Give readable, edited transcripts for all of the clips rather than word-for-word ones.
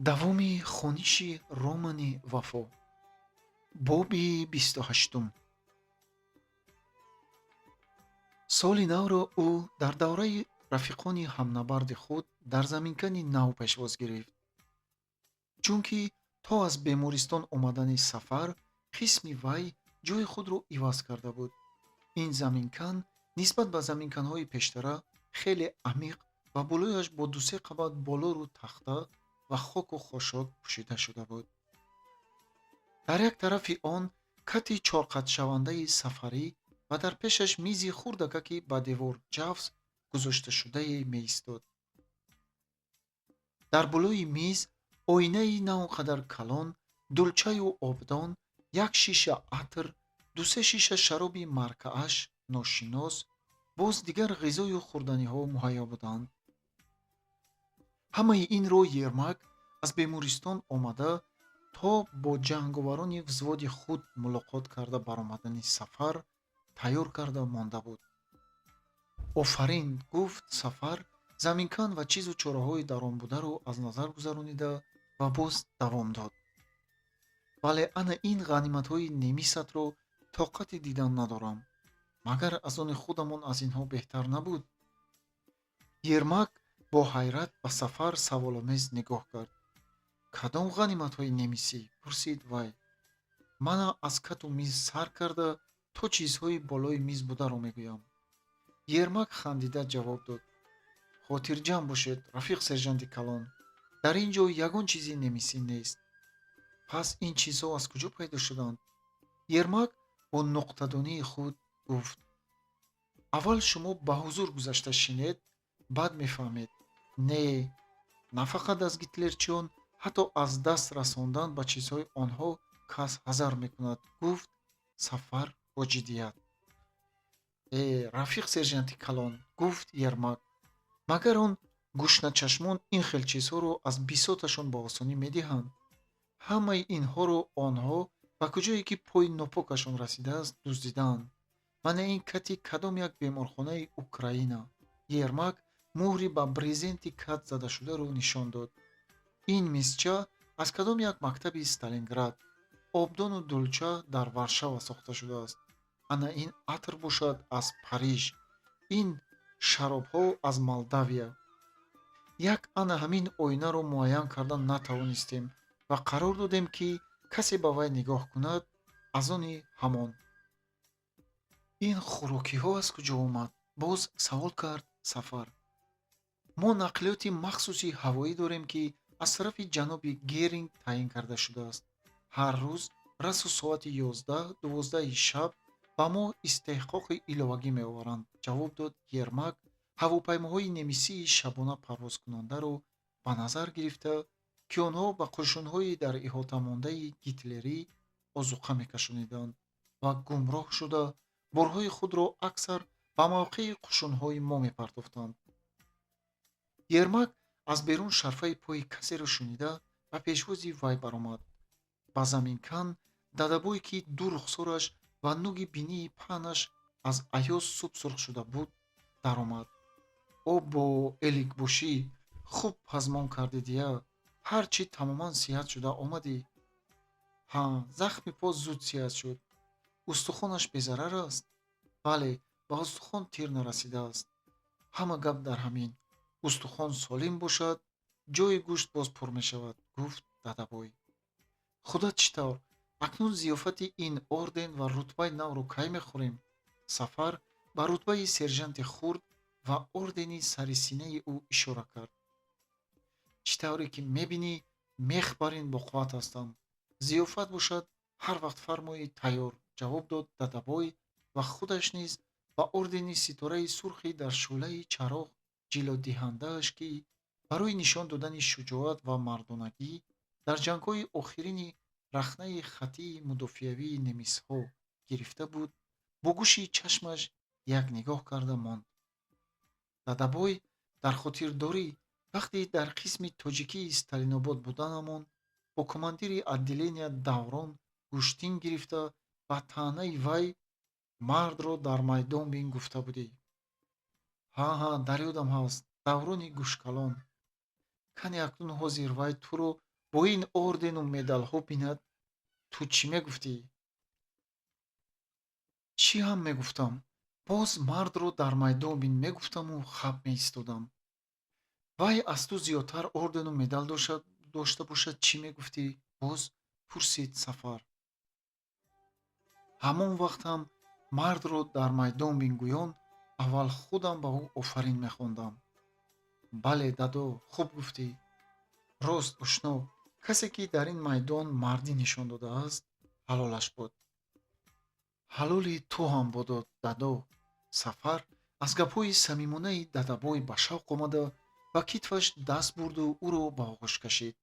Давоми хониши романи Вафо, боби 28-ум. Соли навро ӯ дар давраи рафиқони ҳамнабарди худ дар заминкани нав пешвоз гирифт, чунки то аз бемористон омадани Сафар қисми вай ҷои худро иваз карда буд. Ин заминкан нисбат ба заминканҳои пештара хеле амиқ ва болояш бо дусе қабат болору тахта ва хоку хошок пӯшида шуда буд. Дар як тарафи он кати чорқатшавандаи сафарӣ ва дар пешаш мизи хурдакаки ба девор ҷафс гузошташудае меистод. Дар болои миз оинаи на он қадар калон, дулчаю обдон, як шиша атр, дусе шиша шароби маркааш ношинос, боз дигар ғизою хӯрданиҳо муҳайё буданд. Ҳамаи инро Ермак аз бемористон омада то бо ҷанговарони взводи худ мулоқот карда баромадани Сафар тайёр карда монда буд. «Офарин», гуфт Сафар, заминкан ва чизу чораҳои дар он бударо аз назар гузаронида ва боз давом дод: «Вале ана ин ғаниматҳои немисатро тоқати дидан надорам. Магар аз они худамон аз инҳо беҳтар набуд?» Ермак бо ҳайрат ба Сафар саволомез нигоҳ кард. «Кадом ғаниматҳои немисӣ?» пурсид вай. «Мана аз кату миз сар карда то чизҳои болои миз бударо мегӯям», Ермак хандида ҷавоб дод. «Хотирҷамъ бошед, рафиқ сержанти калон, дар ин ҷо ягон чизи немисӣ нест». «Пас ин чизҳо аз куҷо пайдо шуданд?» Ермак бо нуқтадонии худ гуфт: «Аввал шумо ба ҳузур гузашта шинед, баъд мефаҳмед. Не, на фақат аз гитлерчиён, ҳатто аз даст расондан ба чизҳои онҳо кас ҳазар мекунад», гуфт Сафар бо ҷиддият. «Э, рафиқ сержанти калон, гуфт Ермак, магар он гушначашмон ин хел чизҳоро аз бисоташон ба осонӣ медиҳанд? Ҳамаи инҳоро онҳо ба куҷое ки пои нопокашон расидааст, дуздидаанд. Мана ин кати кадом як беморхонаи Украина». Ермак муҳри ба брезенти кат задашударо нишон дод. «Ин мизча аз кадом як мактаби Сталинград. Обдону дулча дар Варшава сохта шудааст. Ана ин атр бошад, аз Париж. Ин шаробҳо аз Молдавия. Як ана ҳамин оинаро муайян кардан натавонистем ва қарор додем, ки касе ба вай нигоҳ кунад, аз они ҳамон». «Ин хӯрокиҳо аз куҷо омад?» боз савол кард Сафар. «Мо нақлиёти махсуси ҳавоӣ дорем, ки аз тарафи ҷаноби Геринг таъин карда шудааст. Ҳар рӯз расу соати 11-12-и шаб ба мо истеҳқоқи иловагӣ меоваранд», ҷавоб дод Ермак, ҳавопаймоҳои немисии шабона парвозкунандаро ба назар гирифта, ки онҳо ба қӯшунҳои дар иҳота мондаи гитлерӣ озуқа мекашониданд ва гумроҳ шуда борҳои худро аксар ба мавқеи қӯшунҳои мо мепартофтанд. Ермак аз берун шарфаи пои касеро шунида, ба пешвози вай баромад. Ба заминкан Дадабой, ки ду рухсораш ва нуги бинии паҳнаш аз аёз субсурх шуда буд, даромад. «Обо, эликбошӣ, хуб пазмон кардидия, ҳар чӣ тамоман сиҳат шуда омадӣ?» «Ҳа, захми по зуд сиҳат шуд». «Устухонаш безарар аст?» «Бале, ба устухон тир нарасидааст. Ҳама гап дар ҳамин. Устухон солим бошад, ҷои гӯшт боз пур мешавад», гуфт Дадабой. «Худат чӣ тавр? Акнун зиёфати ин орден ва рутбаи навро кай мехӯрем?» Сафар ба рутбаи сержанти хурд ва ордени сари синаи ӯ ишора кард. «Чӣ тавре ки мебинӣ, мех бар ин боқувват ҳастам. Зиёфат бошад, ҳар вақт фармоӣ, тайёр», ҷавоб дод Дадабой ва худаш низ ба ордени ситораи сурхи дар шӯълаи чароғ ҷилодиҳандааш, ки барои нишон додани шуҷоат ва мардонагӣ дар ҷангҳои охирини рахнаи хаттии мудофиавии немисҳо гирифта буд, бо гӯши чашмаш як нигоҳ карда монд. «Дадабой, дар хотир дорӣ, вақте дар қисми тоҷикии Сталинобод буданамон, бо командири отделения Даврон гӯштин гирифта, ба таънаи вай «Мардро дар майдон бин» гуфта будӣ?» «Ҳа, ҳа, дар ёдам ҳаст, Даврони гӯшкалон. Кани акнун ҳозир вай туро Бо ин ордену медалҳо бинад, ту чӣ мегуфтӣ? Чӣ ҳам мегуфтам? Боз мардро дар майдон бин мегуфтаму хап меистодам. Вай аз ту зиёдтар ордену медал дошта бошад, чӣ мегуфтӣ? Боз пурсид Сафар. Ҳамон вақт ҳам мардро дар майдон бин гӯён аввал худам ба ӯ офарин мехондам. Бале, дадо, хуб гуфтӣ. Рост, ошно, касе ки дар ин майдон мардӣ нишон додааст, ҳалолаш буд. Ҳалоли ту ҳам бодо, дадо. Сафар аз гапҳои самимонаи Дадабой ба шавқ омада, ба китфаш даст бурду ӯро ба оғӯш кашид.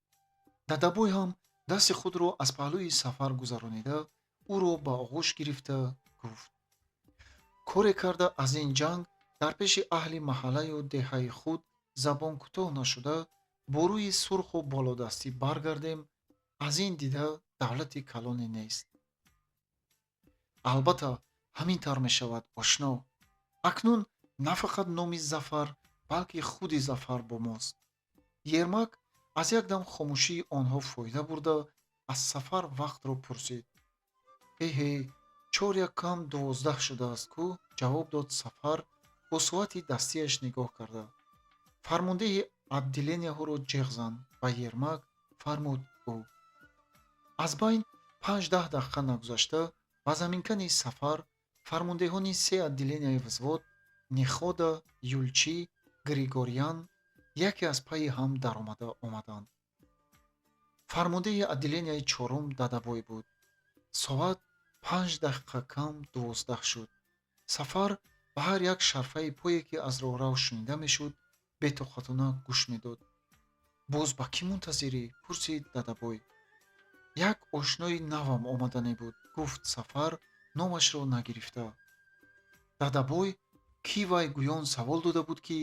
Дадабой ҳам дасти худро аз паҳлӯи Сафар гузаронида, ӯро ба оғӯш гирифта гуфт: Коре карда аз ин ҷанг дар пеши аҳли маҳаллаю деҳаи худ забон кӯтоҳ нашуда, бо рӯи сурху болодастӣ баргардем, аз ин дида давлати калоне нест. Албатта, ҳамин тавр мешавад, ошно. Акнун на фақат номи Зафар, балки худи Зафар бо мост. Ермак аз як дам хомӯшии онҳо фоида бурда, аз Сафар вақтро пурсид. Эҳе, 11:45 шудааст ку, ҷавоб дод Сафар бо соати дастиаш нигоҳ карда. Фармондеҳи отделенияҳоро ҷеғ зан, ба Ермак фармуд ӯ. Аз байн 5-10 дақиқа нагузашта ба заминкани Сафар фармондеҳони се отделенияи взвод Нихода, Юлчӣ, Григорян яке аз пайи ҳам даромада омаданд. Фармондеҳи отделенияи чорум Дадабой буд. Соат 11:55 шуд. Сафар ба ҳар як шарфаи пое, ки аз роҳрав шунида мешуд, бетоқатона гӯш медод. Боз ба кӣ мунтазирӣ? Пурсид Дадабой. Як ошнои навам омадане буд, гуфт Сафар номашро нагирифта. Дадабой кӣ вай гӯён савол дода буд, ки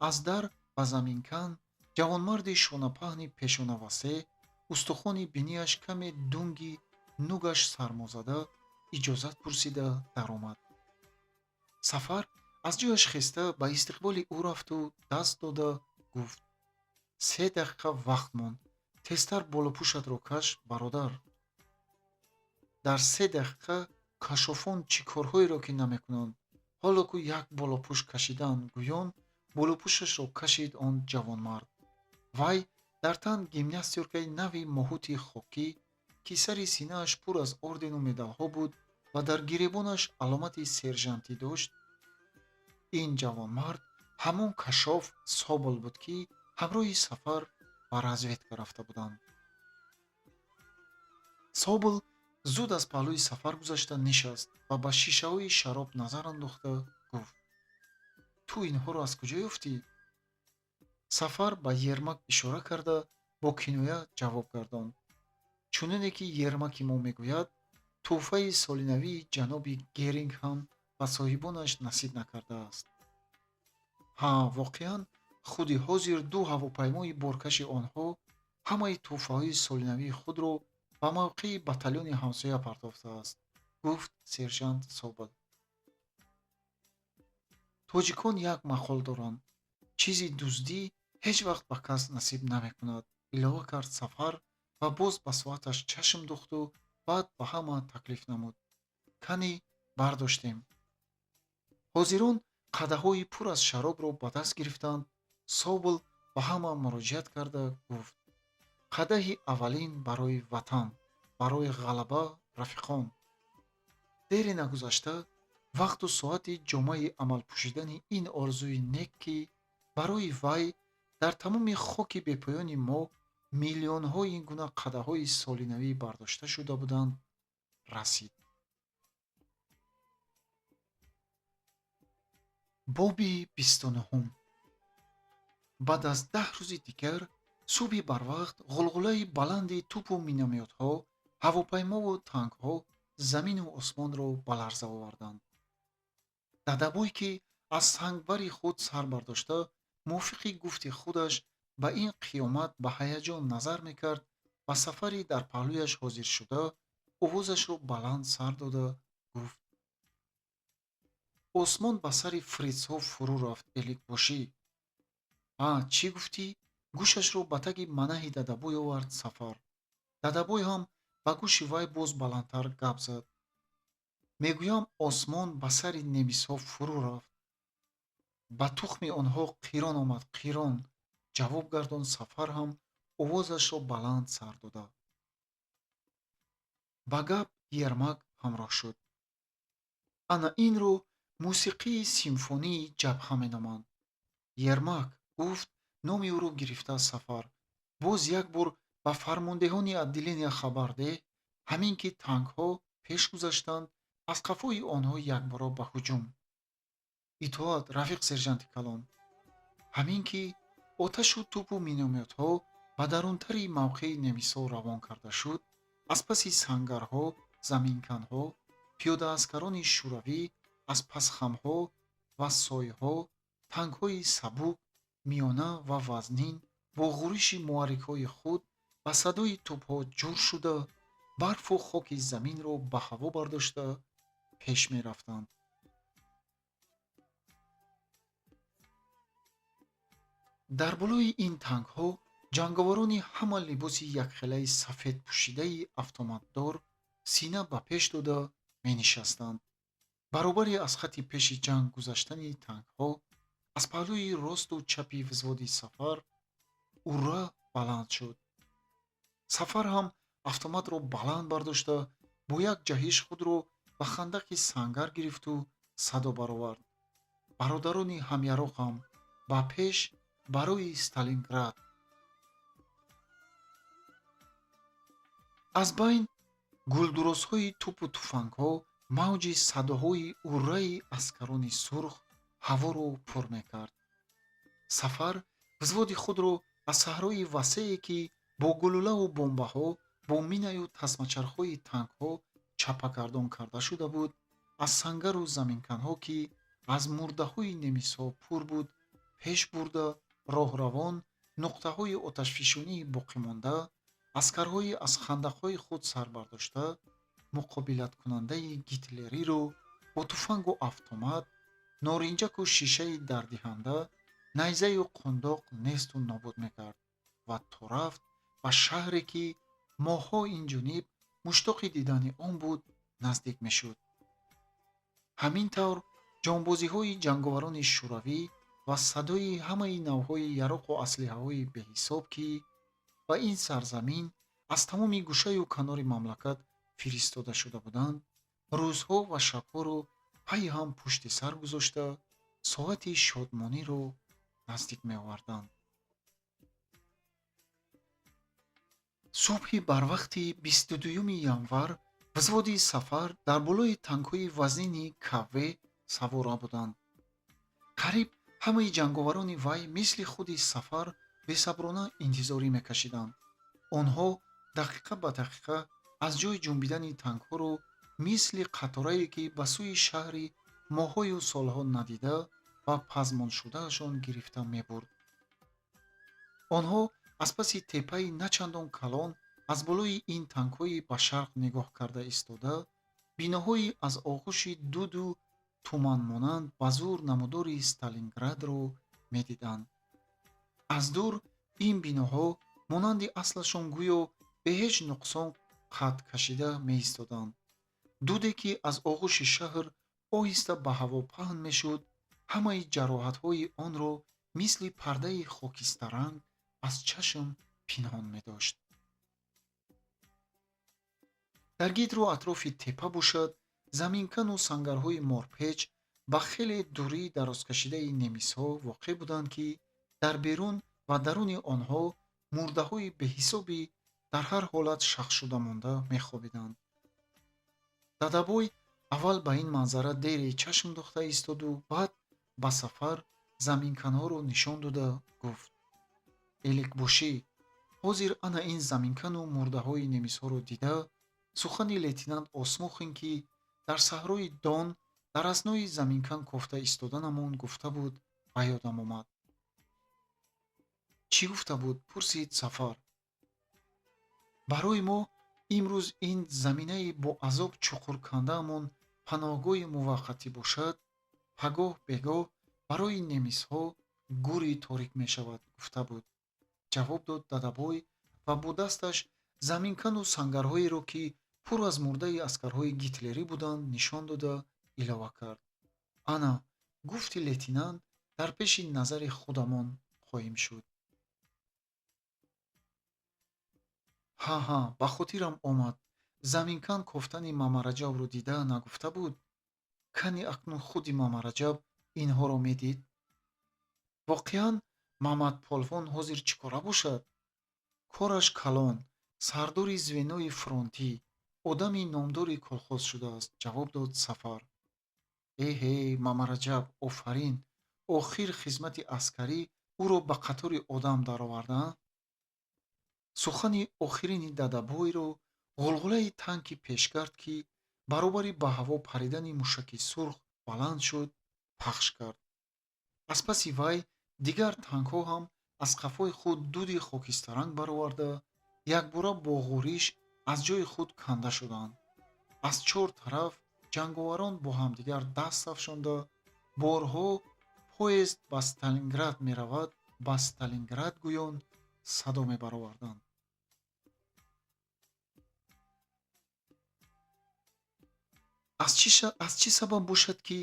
аз дар ба заминкан ҷавонмарди шонапаҳни пешонавасеъ, устухони бинияш каме дунги нугаш сармозада, иҷозат пурсида даромад. Сафар аз ҷояш хеста ба истиқболи ӯ рафту даст дода гуфт: 3 дақиқа вақт монд, тезтар болопӯшатро каш, бародар. Дар 3 дақиқа кашофон чӣ корҳоеро ки намекунанд, ҳоло ку як болопӯш кашидан, гӯён болопӯшашро кашид он ҷавонмард. Вай дар тан гимнастёркаи нави моҳути хокӣ, ки сари синааш пур аз ордену медалҳо буд ва дар гиребонаш аломати сержантӣ дошт. Ин ҷавонмард ҳамон кашоф Собол буд, ки ҳамроҳи Сафар ба разведка рафта буданд. Собол зуд аз паҳлӯи Сафар гузашта нишаст ва ба шишаҳои шароб назар андохта гуфт: Ту инҳоро аз куҷо ёфтӣ? Сафар ба Ермак ишора карда бо киноя ҷавоб гардонд: Чуноне ки Ермаки мо мегӯяд, тӯҳфаи солинавии ҷаноби Геринг ҳам ба соҳибонаш насиб накардааст. Ҳа, воқеан, худи ҳозир ду ҳавопаймои боркаши онҳо ҳамаи тӯҳфаҳои солинавии худро ба мавқеи батальони ҳамсоя партофтааст, гуфт сержант Собол. Тоҷикон як мақол доранд: чизи дуздӣ ҳеҷ вақт ба кас насиб намекунад, илова кард Сафар ва боз ба соаташ чашм духту баъд ба ҳама таклиф намуд: Кани, бардоштем. Ҳозирон қадаҳҳои пур аз шаробро ба даст гирифтанд. Собол ба ҳама муроҷиат карда гуфт: Қадаҳи аввалин барои Ватан, барои ғалаба, рафиқон. Дере нагузашта вақту соати ҷомаи амалпӯшидани ин орзуи нек, ки барои вай дар тамоми хоки бепоёни мо миллионҳо ин гуна қадаҳҳои солинавӣ бардошта шуда буданд, расид. Боби 29-ум. Баъд аз 10 рӯзи дигар субҳи барвақт ғулғулаи баланди тӯпу миномётҳо, ҳавопаймову танкҳо замину осмонро ба ларза оварданд. Дадабой, ки аз сангбари худ сар бардошта, мувофиқи гуфти худаш ба ин қиёмат ба ҳаяҷон назар мекард, ба Сафари дар паҳлӯяш ҳозиршуда овозашро баланд сар дода гуфт: Осмон ба сари фритсҳо фурӯ рафт, эликбошӣ. А, чӣ гуфтӣ? Гӯшашро ба таги манаҳи Дадабой овард Сафар. Дадабой ҳам ба гӯши вай боз баландтар гап зад. Мегӯям, осмон ба сари немисҳо фурӯ рафт. Ба тухми онҳо қирон омад, қирон, ҷавоб гардонд Сафар ҳам овозашро баланд сар дода. Ба гап Ермак ҳамроҳ шуд. Ана инро мусиқии симфонии ҷабҳа меноманд. Ермак, гуфт номи ӯро гирифта Сафар, боз як бор ба фармондеҳони отделения хабар деҳ, ҳамин ки танкҳо пеш гузаштанд, аз қафои онҳо якбора ба ҳуҷум. Итоат, рафиқ сержанти калон. Ҳамин ки оташу тӯпу миномётҳо ба дарунтари мавқеи немисҳо равон карда шуд, аз паси сангарҳо, заминканҳо, пиёдааскарони шӯравӣ аз пасхамҳо ва сойҳо, танкҳои сабук, миёна ва вазнин бо ғуриши муҳаррикҳои худ ба садои тӯпҳо ҷур шуда, барфу хоки заминро ба ҳаво бардошта пеш мерафтанд. Дар болои ин танкҳо ҷанговарони ҳама либоси якхелаи сафед пӯшидаи автоматдор сина ба пеш дода менишастанд. Баробари аз хатти пеши ҷанг гузаштани танкҳо, аз паҳлӯи росту чапи взводи Сафар «Ура» баланд шуд. Сафар ҳам автоматро баланд бардошта, бо як ҷаҳиш худро ба хандақи сангар гирифту садо баровард. Бародарони ҳамяроқам, ба пеш барои Сталинград! Аз байн гулдурозҳои тӯпу туфангҳо мавҷи садоҳои «Ура»и аскарони сурх ҳаворо пур мекард. Сафар взводи худро аз саҳрои васее, ки бо гулӯлаву бомбаҳо, бо минаю тасмачархҳои танкҳо чаппагардон карда шуда буд, аз сангару заминканҳо, ки аз мурдаҳои немисҳо пур буд, пеш бурда, роҳравон нуқтаҳои оташфишонии боқимонда, аскарҳои аз хандақҳои худ сар бардошта, муқобилаткунандаи гитлериро бо туфангу автомат, норинҷаку шишаи дардиҳанда, найзаю қундоқ несту нобуд мекард ва то рафт ба шаҳре, ки моҳҳо инҷониб муштоқи дидани он буд, наздик мешуд. Ҳамин тавр ҷонбозиҳои ҷанговарони шӯравӣ ва садои ҳамаи навъҳои яроқу аслиҳаҳои беҳисоб, ки ба ин сарзамин аз тамоми гӯшаю канори мамлакат фиристода шуда буданд, рӯзҳо ва шабҳоро пайи ҳам пушти сар гузошта, соати шодмониро наздик меоварданд. Субҳи барвақти 22 январ взводи Сафар дар болои танкҳои вазнини КВ савора буданд. Қариб ҳамаи ҷанговарони вай мисли худи Сафар бесаброна интизорӣ мекашиданд. Онҳо дақиқа ба дақиқа аз ҷой ҷунбидани танкҳоро мисли қаторае, ки ба сӯи шаҳри моҳҳою солҳо надида ва пазмоншудаашон гирифта мебурд. Онҳо аз паси теппаи начандон калон аз болои ин танкҳои ба шарқ нигоҳ карда истода, биноҳои аз оғӯши дуду туманмонанд ба зур намудори Сталинградро медиданд. Аз дур ин биноҳо монанди аслашон гӯё бе ҳеҷ нуқсон қад кашида меистоданд. Дуде, ки аз оғӯши шаҳр оҳиста ба ҳаво паҳн мешуд, ҳамаи ҷароҳатҳои онро мисли пардаи хокистаранг аз чашм пинҳон медошт. Дар гирду атрофи теппа бошад, заминкану сангарҳои морпеч ба хеле дурӣ дарозкашидаи немисҳо воқеъ буданд, ки дар берун ва даруни онҳо мурдаҳои беҳисоби дар ҳар ҳолат шахшуда монда мехобиданд. Дадабой аввал ба ин манзара дере чашм духта истоду баъд ба Сафар заминканҳоро нишон дода гуфт: Элекбошӣ, ҳозир ана ин заминкану мурдаҳои немисҳоро дида, сухани лейтенант Осмохин, ки дар саҳрои Дон дар аснои заминкан кофта истоданамон гуфта буд, ба ёдам омад. Чӣ гуфта буд? Пурсид Сафар. Барои мо имрӯз ин заминаи бо азоб чуқур кандаамон паноҳгоҳи муваққатӣ бошад, пагоҳ бегоҳ барои немисҳо гури торик мешавад, гуфта буд. Ҷавоб дод Дадабой ва бо дасташ Заминкану сангарҳоеро, ки пур аз мурдаи аскарҳои гитлерӣ буданд, нишон дода, илова кард: «Ана, гуфти лейтенант, дар пеши назари худамон хоҳем шуд». Ҳа-ҳа, ба хотирам омад, заминкан кофтани Мамараҷабро дида нагуфта буд? Кани акнун худи Мамараҷаб инҳоро медид? Воқеан, Мамадполвон ҳозир чӣ кора бошад? Кораш калон, сардори звенои фронтӣ, одами номдори колхоз шудааст, ҷавоб дод Сафар. Эҳе, Мамараҷаб, офарин! Охир хизмати аскарӣ ӯро ба қатори одам дароварда? Сухани охирини Дадабойро ғулғулаи танки пешгард, ки баробари ба ҳаво паридани мушаки сурх баланд шуд, пахш кард. Аз паси вай дигар танкҳо ҳам аз қафои худ дуди хокистаранг бароварда, якбора бо ғӯриш аз ҷои худ канда шуданд. Аз чор тараф ҷанговарон бо ҳамдигар даст афшонда, борҳо «Поезд ба Сталинград меравад, ба Сталинград» гӯён садо мебароварданд. Аз чӣ сабаб бошад, ки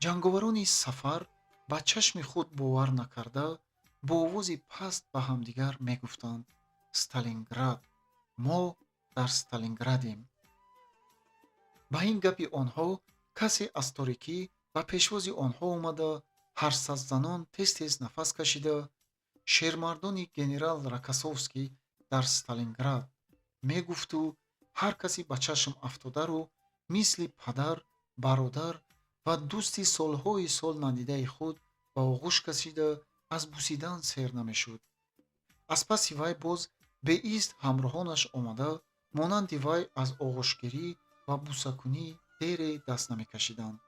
ҷанговарони Сафар ба чашми худ бовар накарда, бо овози паст ба ҳамдигар мегуфтанд: «Сталинград, мо дар Сталинградем». Ба ин гапи онҳо касе аз торикӣ ба пешвози онҳо омада, ҳарсаззанон тез-тез нафас кашида, «Шермардони генерал Рокоссовский дар Сталинград» мегуфту ҳар каси ба чашм афтодаро мисли падар, бародар ва дӯсти солҳои сол надидаи худ ба оғӯш кашида, аз бусидан сер намешуд. Аз паси вай боз беист ҳамроҳонаш омада, монанди вай аз оғӯшгирӣ ва бусакунӣ дере даст намекашиданд.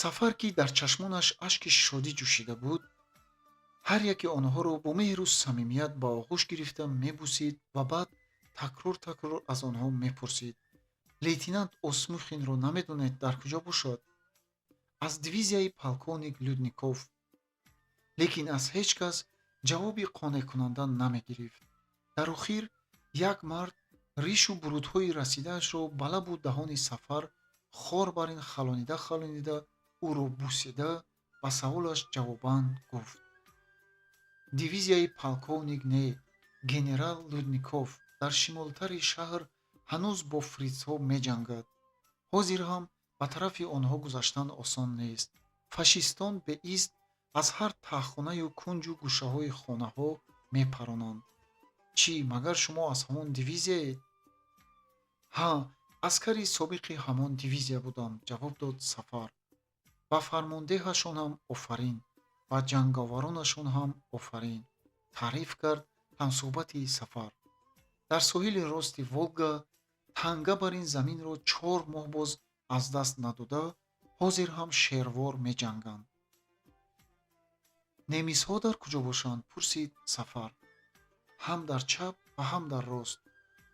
Сафар, ки дар чашмонаш ашки шодӣ ҷӯшида буд, ҳар яке онҳоро бо меҳру самимият ба оғӯш гирифта мебусид ва баъд такрор такрор аз онҳо мепурсид: «Лейтенант Осмюхинро намедонед, дар куҷо бошад? Аз дивизияи полковник Людников». Лекин аз ҳеҷ кас ҷавоби қонеъкунанда намегирифт. Дар охир як мард ришу бурудҳои расидаашро ба лабу даҳони Сафар хор бар ин халонида халонида, ӯро бусида, ба саволаш ҷавобан гуфт: «Дивизияи полковник не, генерал Людников дар шимолтари шаҳр ҳанӯз бо фритсҳо меҷангад. Ҳозир ҳам ба тарафи онҳо гузаштан осон нест. Фашистон беист аз ҳар таҳхонаю кунҷу гӯшаҳои хонаҳо мепаронанд. Чӣ, магар шумо аз ҳамон дивизияед?» «Ҳа, аскари собиқи ҳамон дивизия будам», ҷавоб дод Сафар. «Ба фармондеҳашон ҳам офарин, ба ҷанговаронашон ҳам офарин», таъриф кард ҳамсӯҳбати Сафар. Дар соҳили рости Волга танга бар ин заминро 4 моҳ боз аз даст надода, ҳозир ҳам шервор меҷанганд. «Немисҳо дар куҷо бошанд?» пурсид Сафар. «Ҳам дар чап ва ҳам дар рост».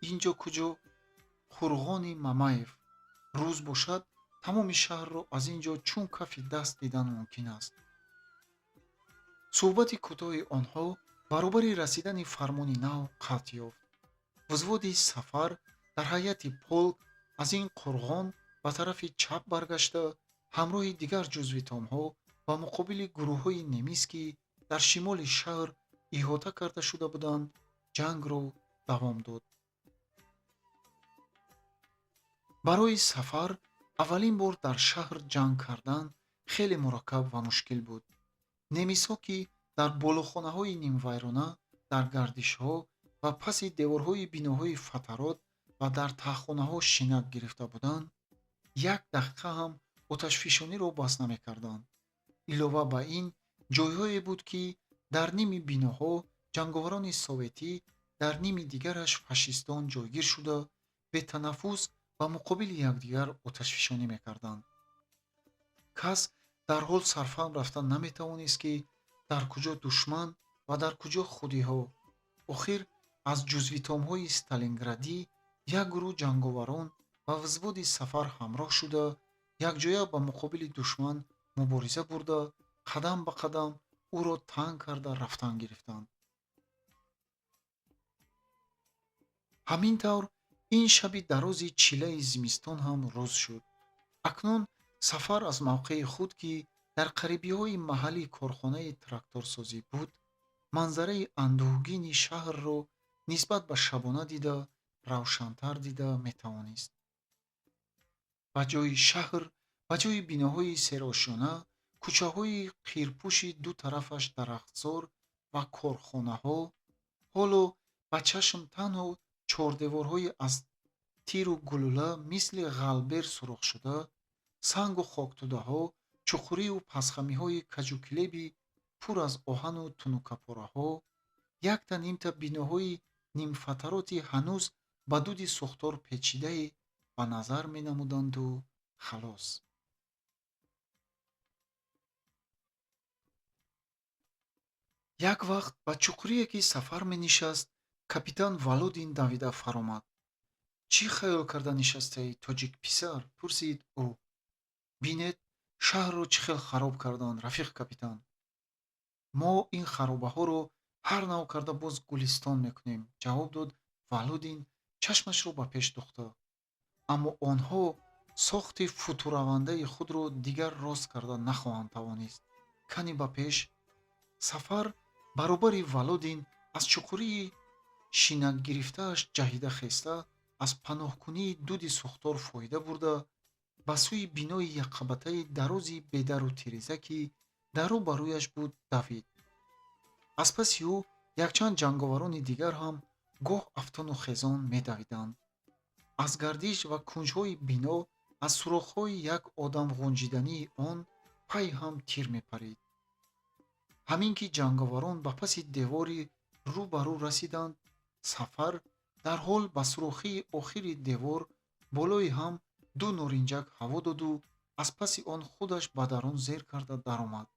«Ин ҷо куҷо?» «Қурғони Мамаев. Рӯз бошад, тамоми шаҳрро аз ин ҷо чун кафи даст дидан мумкин аст». Суҳбати кӯтоҳи онҳо баробари расидани фармони нав қатъ ёфт. Взводи Сафар дар ҳайати полк аз ин қурғон ба тарафи чап баргашта, ҳамроҳи дигар ҷузвитомҳо ба муқобили гурӯҳҳои немис, ки дар шимоли шаҳр иҳота карда шуда буданд, ҷангро давом дод. Барои Сафар аввалин бор дар шаҳр ҷанг кардан хеле мураккаб ва мушкил буд. Немисҳо, ки дар болохонаҳои нимвайрона, дар гардишҳо ва паси деворҳои биноҳои фатарот ва дар таҳхонаҳо шинак гирифта буданд, як дақиқа ҳам оташфишониро бас намекарданд. Илова ба ин, ҷойҳое буд, ки дар ними биноҳо ҷанговарони советӣ, дар ними дигараш фашистон ҷойгир шуда, бетанаффус ба муқобили якдигар оташфишонӣ мекарданд. Кас дарҳол сарфаҳм рафта наметавонист, ки дар куҷо душман ва дар куҷо худиҳо. Охир аз ҷузвитомҳои сталинградӣ як гурӯҳ ҷанговарон ба взводи Сафар ҳамроҳ шуда, якҷоя ба муқобили душман мубориза бурда, қадам ба қадам ӯро танг карда рафтан гирифтанд. Ҳамин тавр ин шаби дарози чилаи зимистон ҳам рӯз шуд. Акнун Сафар аз мавқеи худ, ки дар қарибиҳои маҳалли корхонаи тракторсозӣ буд, манзараи андӯҳгини шаҳрро нисбат ба шабона дида равшантар дида метавонист. Ба ҷои шаҳр, ба ҷои биноҳои серошёна, кӯчаҳои қирпӯши ду тарафаш дарахтзор ва корхонаҳо, ҳоло ба чашм танҳо чордеворҳои аз тиру гулӯла мисли ғалбер сурохшуда, сангу хоктӯдаҳо, чуқурию пасхамиҳои каҷукилеби пур аз оҳану тунукапораҳо, якта нимта биноҳои нимфатароти ҳанӯз ба дуди сӯхтор печидае ба назар менамуданду халос. Як вақт ба чуқурие, ки Сафар менишаст, капитан Володин давида фаромад. Чӣ хаёл карда нишастаӣ, тоҷикписар? Пурсид ӯ. Бинед, шаҳрро чӣ хел хароб карданд, рафиқ капитан. Мо ин харобаҳоро ҳар нав карда боз гулистон мекунем, ҷавоб дод Володин, чашмашро ба пеш духта. Аммо онҳо сохти футуравандаи худро дигар рост карда нахоҳанд тавонист. Кани ба пеш. Сафар баробари Володин аз чуқурии шинакгирифтааш ҷаҳида хеста, аз паноҳкунии дуди сӯхтор фоида бурда, ба сӯи бинои якқабатаи дарози бедару тиреза, ки дар рӯ ба рӯяш буд, давид. Аз паси ӯ якчанд ҷанговарони дигар ҳам гоҳ афтону хезон медавиданд. Аз гардиш ва кунҷҳои бино, аз сурохҳои як одам ғунҷидании он пай ҳам тир мепарид. Ҳамин ки ҷанговарон ба паси девори рӯ ба рӯ расиданд, Сафар дарҳол ба сурохии охири девор болои ҳам ду норинҷак ҳаво доду аз паси он худаш ба дарун зер карда даромад.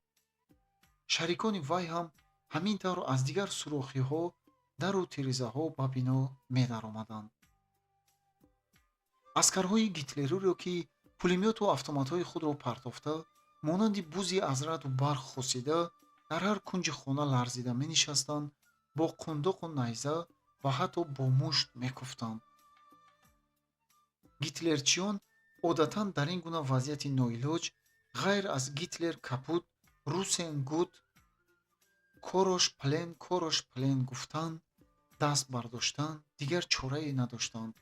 Шарикони вай ҳам ҳамин тавр аз дигар сурохиҳо, дару тирезаҳо ба бино медаромаданд. Аскарҳои гитлериро, ки пулемёту автоматҳои худро партофта, монанди бузи аз раъду барқ хусида, дар ҳар кунҷи хона ларзида менишастанд, бо қундоқу найза ва ҳатто бо мушт мекуфтанд. Гитлерчиён одатан дар ин гуна вазъияти ноилоҷ ғайр аз Гитлер капут, Русен гут, Корош плен, Корош плен гуфтан, даст бардоштан дигар чорае надоштанд.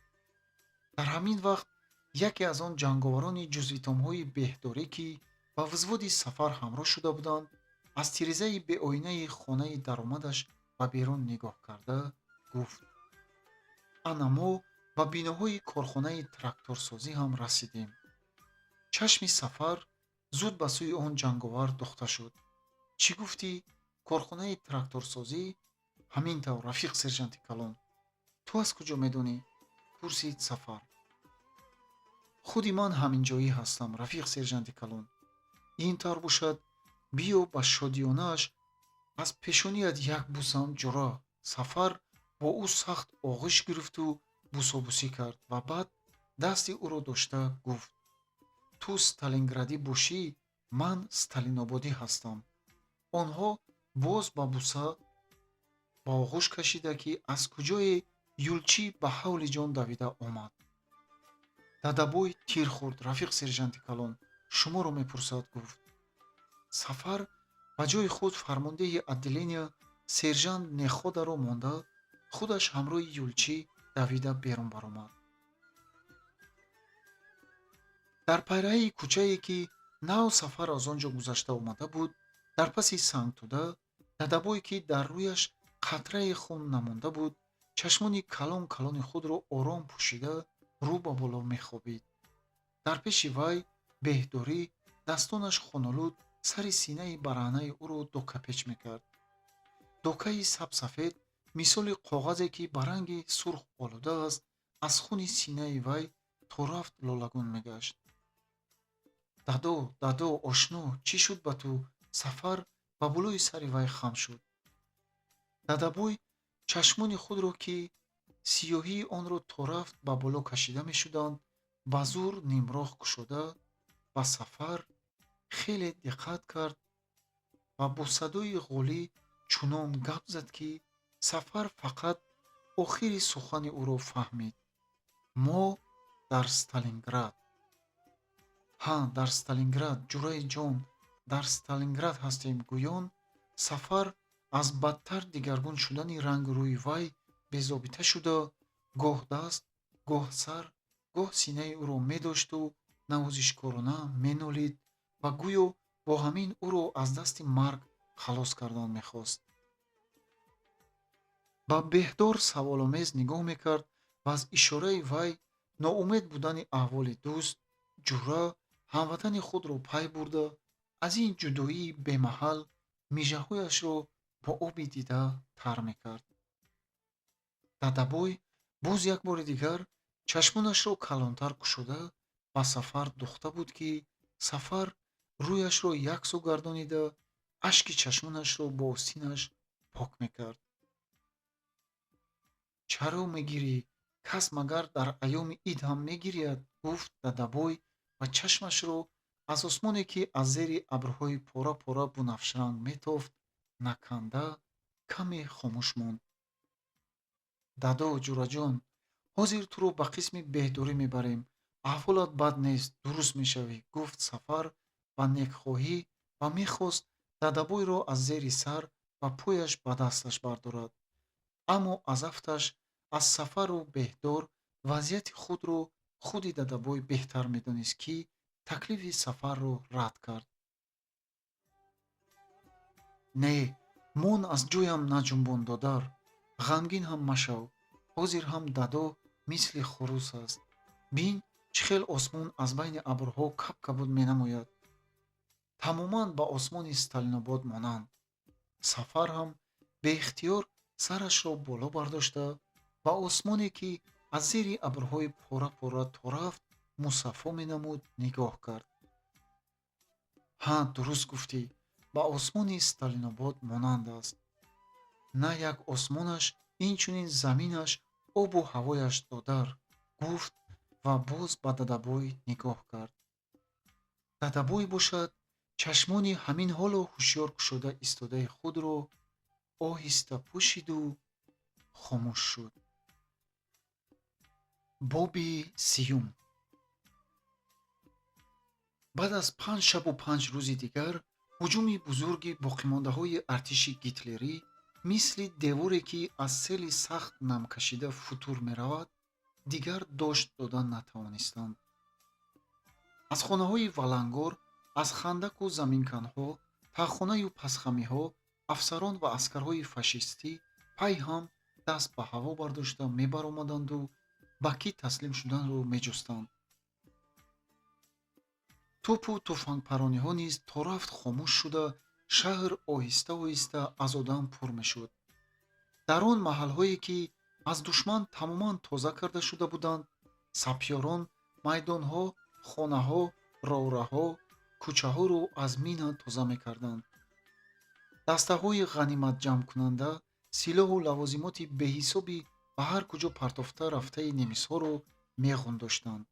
Дар ҳамин вақт яке аз он ҷанговарони ҷузвитомҳои беҳдорӣ, ки ба взводи Сафар ҳамроҳ шуда буданд, аз тирезаи беоинаи хонаи даромадаш ба берун нигоҳ карда гуфт: ана мо ба биноҳои корхонаи тракторсозӣ ҳам расидем. Чашми Сафар зуд ба сӯи он ҷанговар духта шуд. Чӣ гуфтӣ? Корхонаи тракторсозӣ? Ҳамин тавр, рафиқ сержанти калон. Ту аз куҷо медонӣ? Пурсид Сафар. Худи ман ҳаминҷоӣ ҳастам, рафиқ сержанти калон. Ин тавр бошад, биё ба шодиёнааш аз пешоният як бусам, ҷура. Сафар бо ӯ сахт оғӯш гирифту бусобусӣ кард ва баъд дасти ӯро дошта гуфт: ту сталинградӣ бошӣ, ман сталинободӣ ҳастам. Онҳо боз ба буса ба оғӯш кашида, ки аз куҷое Юлчӣ ба ҳавли ҷон давида омад. Дадабой тир хӯрд, рафиқ сержанти калон, шуморо мепурсад, гуфт. Сафар ба ҷои худ фармондеҳи отделения сержант Неходаро монда, худаш ҳамроҳи Юлчӣ давида берун баромад. Дар пайраҳаи кӯчае, ки нав Сафар аз он ҷо гузашта омада буд, дар паси сангтӯда Дадабой, ки дар рӯяш қатрае хун намонда буд, чашмони калон калони худро ором пӯшида рӯ ба боло мехобид. Дар пеши вай беҳдорӣ дастонаш хунолуд сари синаи бараҳнаи ӯро докапеч мекард. Докаи сабсафед мисоли коғазе, ки ба ранги сурх олуда аст, аз хуни синаи вай то рафт лолагун мегашт. Дадо, дадо, ошно, чӣ шуд ба ту? Сафар ба болои сари вай хам шуд. Дадабой чашмони худро, ки сиёҳии онро то рафт ба боло кашида мешуданд, ба зур нимроҳ кушода, ба Сафар хеле диққат кард ва бо садои ғолӣ чунон гап зад, ки Сафар фақат Охири сухани ӯро фаҳмид: мо дар Сталинград. Ҳа, дар Сталинград, ҷураи ҷон, дар Сталинград ҳастем, гӯён Сафар аз бадтар дигаргун шудани рангу рӯи вай безобита шуда, гоҳ даст, гоҳ сар, гоҳ синаи ӯро медошту навозишкорона менолид ва гӯё бо ҳамин ӯро аз дасти марг халос кардан мехост. Ба Беҳдор саволомез нигоҳ мекард ва аз ишораи вай ноумед будани аҳволи дӯст, ҷура, ҳамватани худро пай бурда, аз ин ҷудоии бемаҳал мижаҳояшро бо оби дида тар мекард. Дадабой боз як бори дигар чашмонашро калонтар кушода ба Сафар духта буд, ки Сафар рӯяшро як сӯ гардонида, ашки чашмонашро бо остинаш пок мекард. Чаро мегирӣ? Кас магар дар айёми ид ҳам мегиряд? Гуфт Дадабой ва чашмашро аз осмоне, ки аз зери абрҳои пора-пора бунафшранг метофт, наканда каме хомӯш монд. Дадо, ҷураҷон, ҳозир туро ба қисми беҳдорӣ мебарем. Аҳволат бад нест, дуруст мешавӣ, гуфт Сафар ба некхоҳӣ ва мехост Дадабойро аз зери сар ва пояш ба дасташ бардорад. Аммо аз афташ аз Сафару Беҳдор вазъияти худро худи Дадабой беҳтар медонист, ки таклифи Сафарро рад кард. Не, мон аз ҷоям наҷунбон, додар. Ғамгин ҳам машав. Ҳозир ҳам дадо мисли хурус аст. Бин, чӣ хел осмон аз байни абрҳо кабкабуд менамояд. Тамоман ба осмони Сталинобод монанд. Сафар ҳам беихтиёр сарашро боло бардошта, ба осмоне, ки аз зери абрҳои пора-пора торафт мусаффо менамуд, нигоҳ кард. Ҳа, дуруст гуфтӣ, ба осмони Сталинобод монанд аст. На як осмонаш, инчунин заминаш, обу ҳавояш, додар, гуфт ва боз ба Дадабой нигоҳ кард. Дадабой бошад, чашмони ҳамин ҳоло ҳушёр кушода истодаи худро оҳиста пӯшиду хомӯш шуд. Боби 30. Баъд аз 5 шабу 5 рӯзи дигар ҳуҷуми бузурги боқимондаҳои артиши гитлерӣ, мисли деворе, ки аз сели сахт намкашида футур меравад, дигар дошт дода натавонистанд. Аз хонаҳои валангор, аз хандаку заминканҳо, таҳхонаю пасхамиҳо афсарон ва аскарҳои фашистӣ пай ҳам даст ба ҳаво бардошта мебаромаданду ба кӣ таслим шуданро меҷустанд. Тӯпу туфангпарониҳо низ то рафт хомӯш шуда, шаҳр оҳиста-оҳиста аз одам пур мешуд. Дар он маҳалҳое, ки аз душман тамоман тоза карда шуда буданд, сапёрон майдонҳо, хонаҳо, ровраҳо, кӯчаҳоро аз мина тоза мекарданд. Дастаҳои ғаниматҷамъкунанда силоҳу лавозимоти беҳисоби ба ҳар куҷо партофта рафтаи немисҳоро меғундоштанд.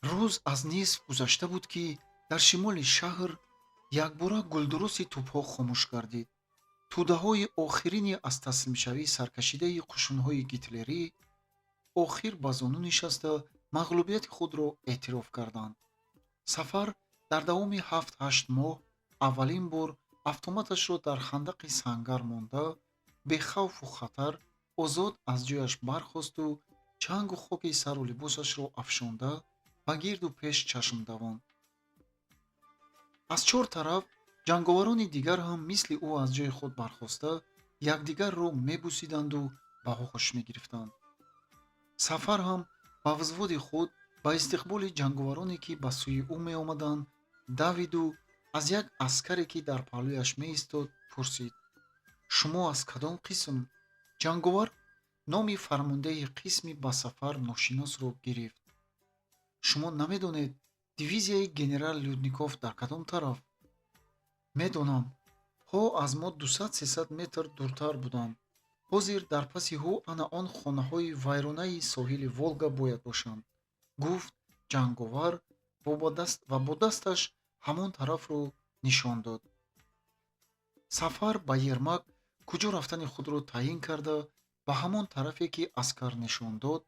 Рӯз аз нисф гузашта буд, ки дар шимоли шаҳр якбора гулдуруси тӯбҳо хомӯш гардид. Тӯдаҳои охирини аз таслимшавӣ саркашидаи қушунҳои гитлерӣ охир ба зону нишаста, мағлубияти худро эътироф карданд. Сафар дар давоми 7-8 моҳ аввалин бор автоматашро дар хандақи сангар монда, бехавфу хатар озод аз ҷояш бархосту чангу хоки сару либосашро афшонда, ба гирду пеш чашм давонд. Аз чор тараф ҷанговарони дигар ҳам мисли ӯ аз ҷои худ бархоста, якдигарро мебусиданду ба оғӯш мегирифтанд. Сафар ҳам ба взводи худ ба истиқболи ҷанговароне, ки ба сӯи ӯ меомаданд, давиду аз як аскаре, ки дар паҳлӯяш меистод, пурсид: «Шумо аз кадом қисм?» Ҷанговар номи фармондеҳи қисми ба Сафар ношиносро гирифт. «Шумо намедонед, дивизияи генерал Людников дар кадом тараф?» «Медонам. Ҳо аз мо 200-300 метр дуртар буданд. Ҳозир дар паси ҳу ана он хонаҳои вайронаи соҳили Волга бояд бошанд», гуфт ҷанговар ва бо дасташ ҳамон тарафро нишон дод. Сафар ба Ермак Куҷо рафтани худро таъйин карда, ба ҳамон тарафе, ки аскар нишон дод,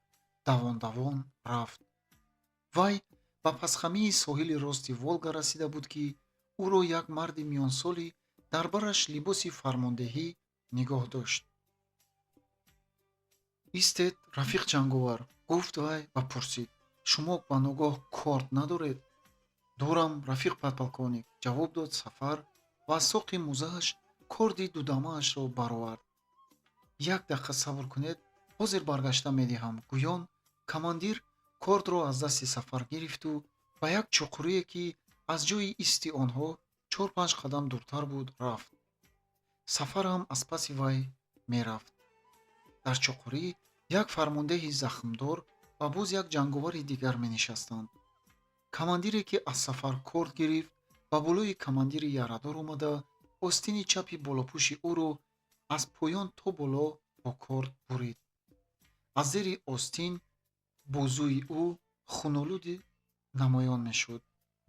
давон-давон рафт. Вай ба пасхамии соҳили рости Волга расида буд, ки ӯро як марди миёнсолӣ дар бараш либоси фармондеҳӣ нигоҳ дошт. «Истед, рафиқ ҷанговар», гуфт вай ва пурсид: «Шумо ба ногоҳ корд надоред?» «Дорам, рафиқ подполковник», ҷавоб дод Сафар ва аз соқи мӯзааш корди дудамаашро баровард. «Як дақиқа сабр кунед, ҳозир баргашта медиҳам», гӯён командир кордро аз дасти Сафар гирифту ба як чуқурие, ки аз ҷойи исти онҳо 4-5 қадам дуртар буд, рафт. Сафар ҳам аз паси вай мерафт. Дар чуқурӣ як фармондеҳи захмдор ва боз як ҷанговари дигар менишастанд. Командире, ки аз Сафар корд гирифт, ба болои командири ярадор омада, остини чапи болопӯши ӯро аз поён то боло бо корд бурид. Аз зери остин бозуи ӯ хунолуди намоён мешуд.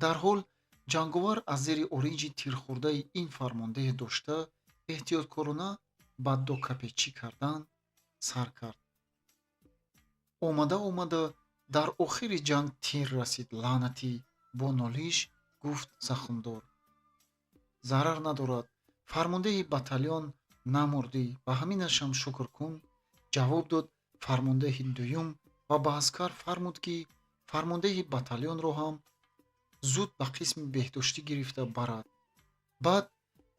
Дарҳол ҷанговар аз зери оринҷи тирхӯрдаи ин фармондеҳ дошта, эҳтиёткорона ба докапечӣ кардан сар кард. «Омада, омада, дар охири ҷанг тир расид, лаънатӣ», бо нолиш гуфт захмдор. «Зарар надорад, фармондеҳи батальон намурдӣ, ба ҳаминашам шукр кун», ҷавоб дод фармондеҳи дуюм ва ба аскар фармуд, ки фармондеҳи батальонро ҳам зуд ба қисми беҳдоштӣ гирифта барад. Баъд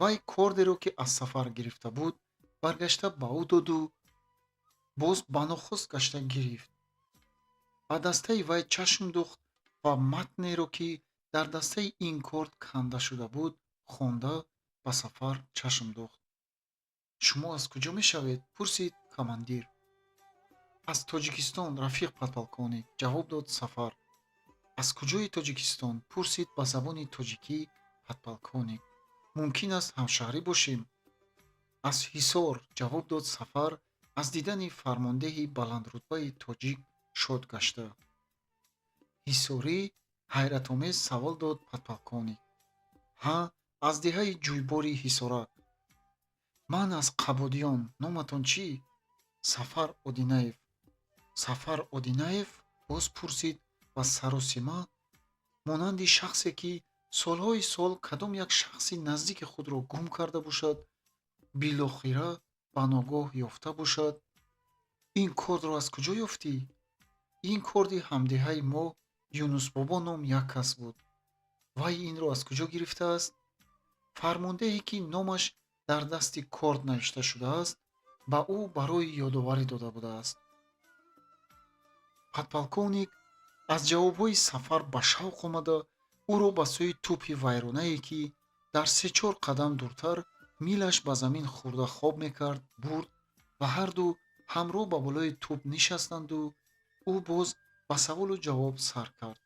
вай кордеро, ки аз Сафар гирифта буд, баргашта ба ӯ доду боз ба нохост гашта гирифт. Ба дастаи вай чашм духт ва матнеро, ки дар дастаи ин корд канда шуда буд, хонда, ба Сафар чашм духт. «Шумо аз куҷо мешавед?» пурсид командир. «Аз Тоҷикистон, рафиқ подполковник», ҷавоб дод Сафар. «Аз куҷои Тоҷикистон?» пурсид ба забони тоҷикӣ подполковник. «Мумкин аст, ҳамшаҳрӣ бошем?» «Аз Ҳисор», ҷавоб дод Сафар, аз дидани фармондеҳи баландрутбаи тоҷик шод гашта. «Ҳисорӣ?» ҳайратомез савол дод подполковник. «Ҳа, аз деҳаи Ҷӯйбори Ҳисорак». «Ман аз Қабодиён. Номатон чӣ?» «Сафар Одинаев». «Сафар Одинаев?» боз пурсид ва саросима, монанди шахсе, ки солҳои сол кадом як шахси наздики худро гум карда бошад, билохира ба ногоҳ ёфта бошад: «Ин кордро аз куҷо ёфтӣ?» «Ин корди ҳамдеҳаи мо Юнусбобо ном як кас буд». «Вай инро аз куҷо гирифтааст?» «Фармондеҳе, ки номаш дар дасти корд навишта шудааст, ба ӯ барои ёдоварӣ дода будааст». Подполковник аз ҷавобҳои Сафар ба шавқ омада, ӯро ба сӯи тӯпи вайронае, ки дар се-чор қадам дуртар милаш ба замин хӯрда хоб мекард, бурд ва ҳарду ҳамроҳ ба болои тӯп нишастанду ӯ боз ба саволу ҷавоб сар кард.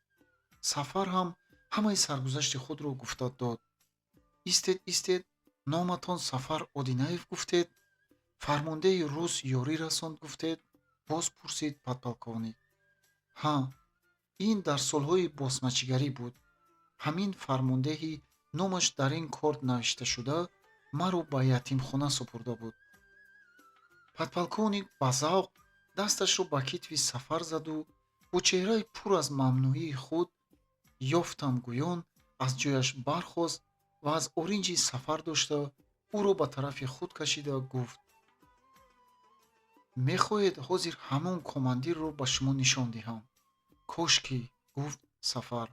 Сафар ҳам ҳамаи саргузашти худро гуфта дод. «Истед, истед, номатон Сафар Одинаев гуфтед? Фармондеҳи рус ёрӣ расонд гуфтед?» боз пурсид подполковник. «Ҳа, ин дар солҳои босмачигарӣ буд. Ҳамин фармондеҳи номаш дар ин корд навишташуда маро ба ятимхона супурда буд». Подполковник ба завқ дасташро ба китфи Сафар заду бо чеҳраи пур аз мамнӯнии худ «ёфтам» гӯён аз ҷояш бархост ва аз оринҷи Сафар дошта, ӯро ба тарафи худ кашида гуфт: «Мехоҳед, ҳозир ҳамон командирро ба шумо нишон диҳам?» «Кошки», гуфт Сафар.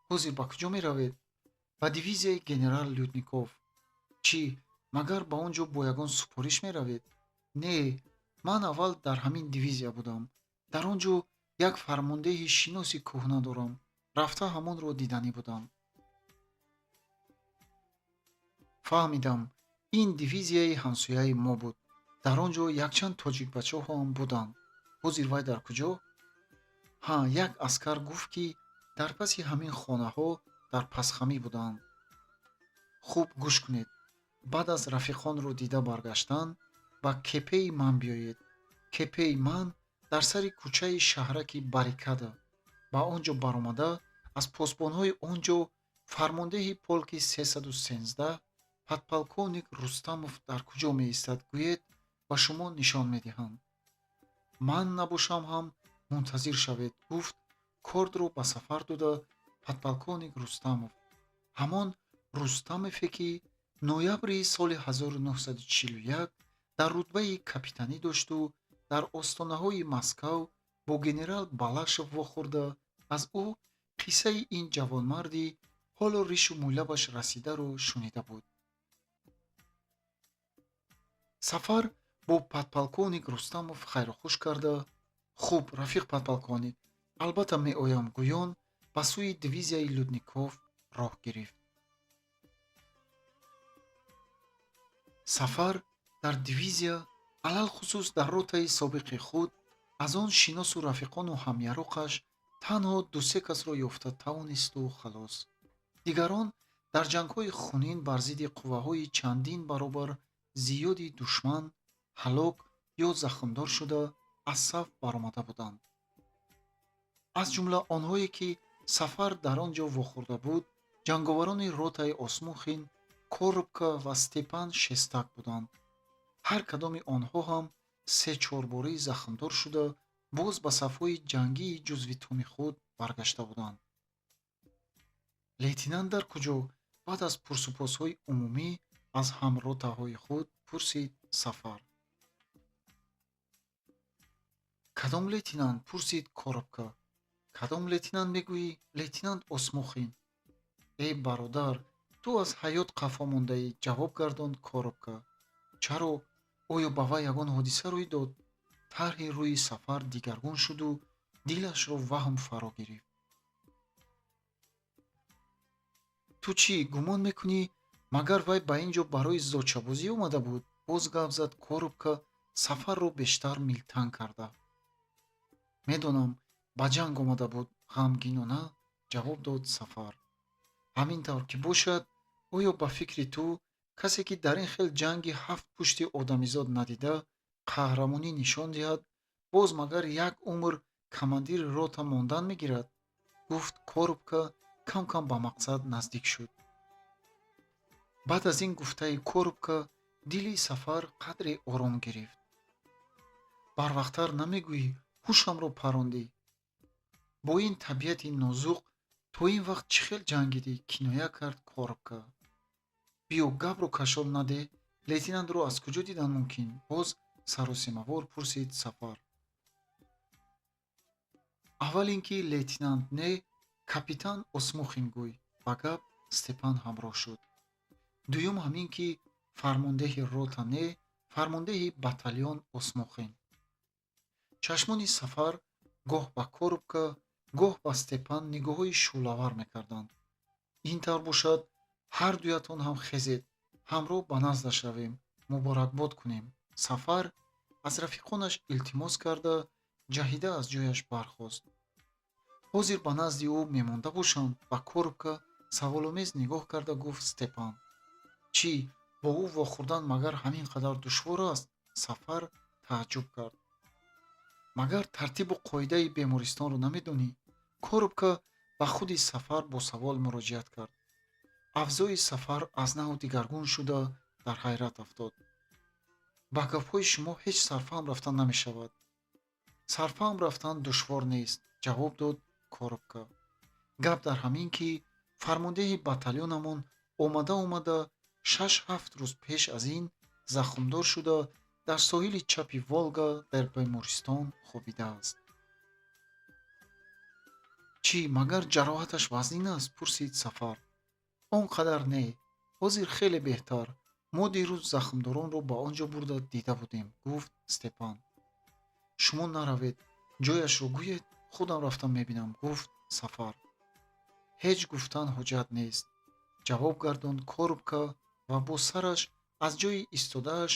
«Ҳозир ба куҷо меравед?» «Ба дивизияи генерал Людников». «Чӣ, магар ба он ҷо бо ягон супориш меравед?» «Не, ман аввал дар ҳамин дивизия будам. Дар он ҷо як фармондеҳи шиноси кӯҳна дорам. Рафта ҳамонро диданӣ будам». Фаҳмидам, ин дивизияи ҳамсояи мо буд. Дар он ҷо якчанд тоҷикбачаҳо ҳам буданд. «Ҳозир вай дар куҷо?» «Ҳа, як аскар гуфт, ки дар паси ҳамин хонаҳо дар пасхамӣ буданд». «Хуб, гӯш кунед. Баъд аз рафиқонро дида баргаштан ба кепеи ман биёед. Кепеи ман дар сари кӯчаи шаҳраки Баррикада. Ба он ҷо баромада, аз посбонҳои он ҷо фармондеҳи полки 313 Подполковник Рустамов дар куҷо меистад, гӯед, ба шумо нишон медиҳам. Ман набошам ҳам мунтазир шавед, гуфт кордро ба Сафар дода подполковник Рустамов, ҳамон Рустамове, ки ноябри соли 1941 дар рутбаи капитанӣ дошту дар остонаҳои Москав бо генерал Балашов вохӯрда, аз ӯ қиссаи ин ҷавонмарди ҳоло ришу мӯйлабаш расидаро шунида буд. Сафар бо подполковник Рустамов хайрухуш карда, «Хуб, рафиқ подполковник, албатта меоям», гӯён ба сӯи дивизияи Людников роҳ гирифт. Сафар дар дивизия, алалхусус дар ротаи собиқи худ, аз он шиносу рафиқону ҳамяроқаш танҳо ду-се касро ёфта тавонисту халос. Дигарон дар ҷангҳои хунин бар зидди қувваҳои чандин баробар зиёди душман ҳалок ё захмдор шуда, аз саф баромада буданд. Аз ҷумла онҳое, ки Сафар дар он ҷо вохӯрда буд, ҷанговарони ротаи Осмухин, Коробка ва Степан Шестак буданд. Ҳар кадоми онҳо ҳам се-чорбораи захмдор шуда, боз ба сафҳои ҷангии ҷузвитуми худ баргашта буданд. Лейтенант дар куҷо? Баъд аз пурсупосҳои умумӣ аз ҳамротаҳои худ пурсид Сафар. Кадом лейтенант? Пурсид Коробка. Кадом лейтенант мегӯӣ? Лейтенант Осмухин. Эй бародар, ту аз ҳаёт қафо мондаӣ, ҷавоб гардонд Коробка. Чаро? Оё ба вай ягон ҳодиса рӯй дод? Тарҳи рӯи Сафар дигаргун шуду дилашро ваҳм фаро гирифт. Ту чӣ гумон мекунӣ, магар вай ба ин ҷо барои зочабозӣ омада буд? Боз гап зад Коробка, Сафарро бештар милтанг карда. Медонам, ба ҷанг омада буд, ғамгинона ҷавоб дод Сафар. Ҳамин тавр ки бошад, оё ба фикри ту касе, ки дар ин хел ҷанги ҳафт пушти одамизод надида, қаҳрамонӣ нишон диҳад, боз магар як умр командири рота мондан мегирад? Гуфт Коробка, кам-кам ба мақсад наздик шуд. Баъд аз ин гуфтаи Коробка дили Сафар қадре ором гирифт. Барвақттар намегӯӣ, ҳушамро парондӣ. Бо ин табиати нозуқ то ин вақт чӣ хел ҷангидӣ? Киноя кард Коробка. Биё, гапро кашол наде, лейтенантро аз куҷо дидан мумкин? Боз саросимавор пурсид Сафар. Аввал ин ки лейтенант не, капитан Осмухин гӯй, ба гап Степан ҳамроҳ шуд. Дуюм ҳамин ки фармондеҳи рота не, фармондеҳи батальон Осмухин. Чашмони Сафар гоҳ ба Коробка, гоҳ ба Степан нигоҳҳои шӯълавар мекарданд. Ин тавр бошад, ҳар дуятон ҳам хезед, ҳамроҳ ба наздаш равем, муборакбод кунем. Сафар аз рафиқонаш илтимос карда, ҷаҳида аз ҷояш бархост. Ҳозир ба назди ӯ мемонда бошам, ба Коробка саволомез нигоҳ карда гуфт Степан. Чӣ, бо ӯ вохӯрдан магар ҳамин қадар душвор аст? Сафар тааҷҷуб кард. Магар тартибу қоидаи бемористонро намедонӣ? Коробка ба худи Сафар бо савол муроҷиат кард. Авзои Сафар аз нав дигаргун шуда, дар ҳайрат афтод. Ба гапҳои шумо ҳеҷ сарфаҳм рафтан намешавад. Сарфаҳм рафтан душвор нест, ҷавоб дод Коробка. Гап дар ҳамин, ки фармондеҳи батальонамон омада-омада 6-7 рӯз пеш аз ин захмдор шуда, дар соҳили чапи Волга дар бемористон хобидааст. Чӣ, магар ҷароҳаташ вазнин аст? Пурсид Сафар. Он қадар не, ҳозир хеле беҳтар. Мо дирӯз захмдоронро ба он ҷо бурда дида будем, гуфт Степан. Шумо наравед, ҷояшро гӯед, худам рафтам мебинам, гуфт Сафар. Ҳеҷ гуфтан ҳоҷат нест, ҷавоб гардонд Коробка ва бо сараш аз ҷои истодааш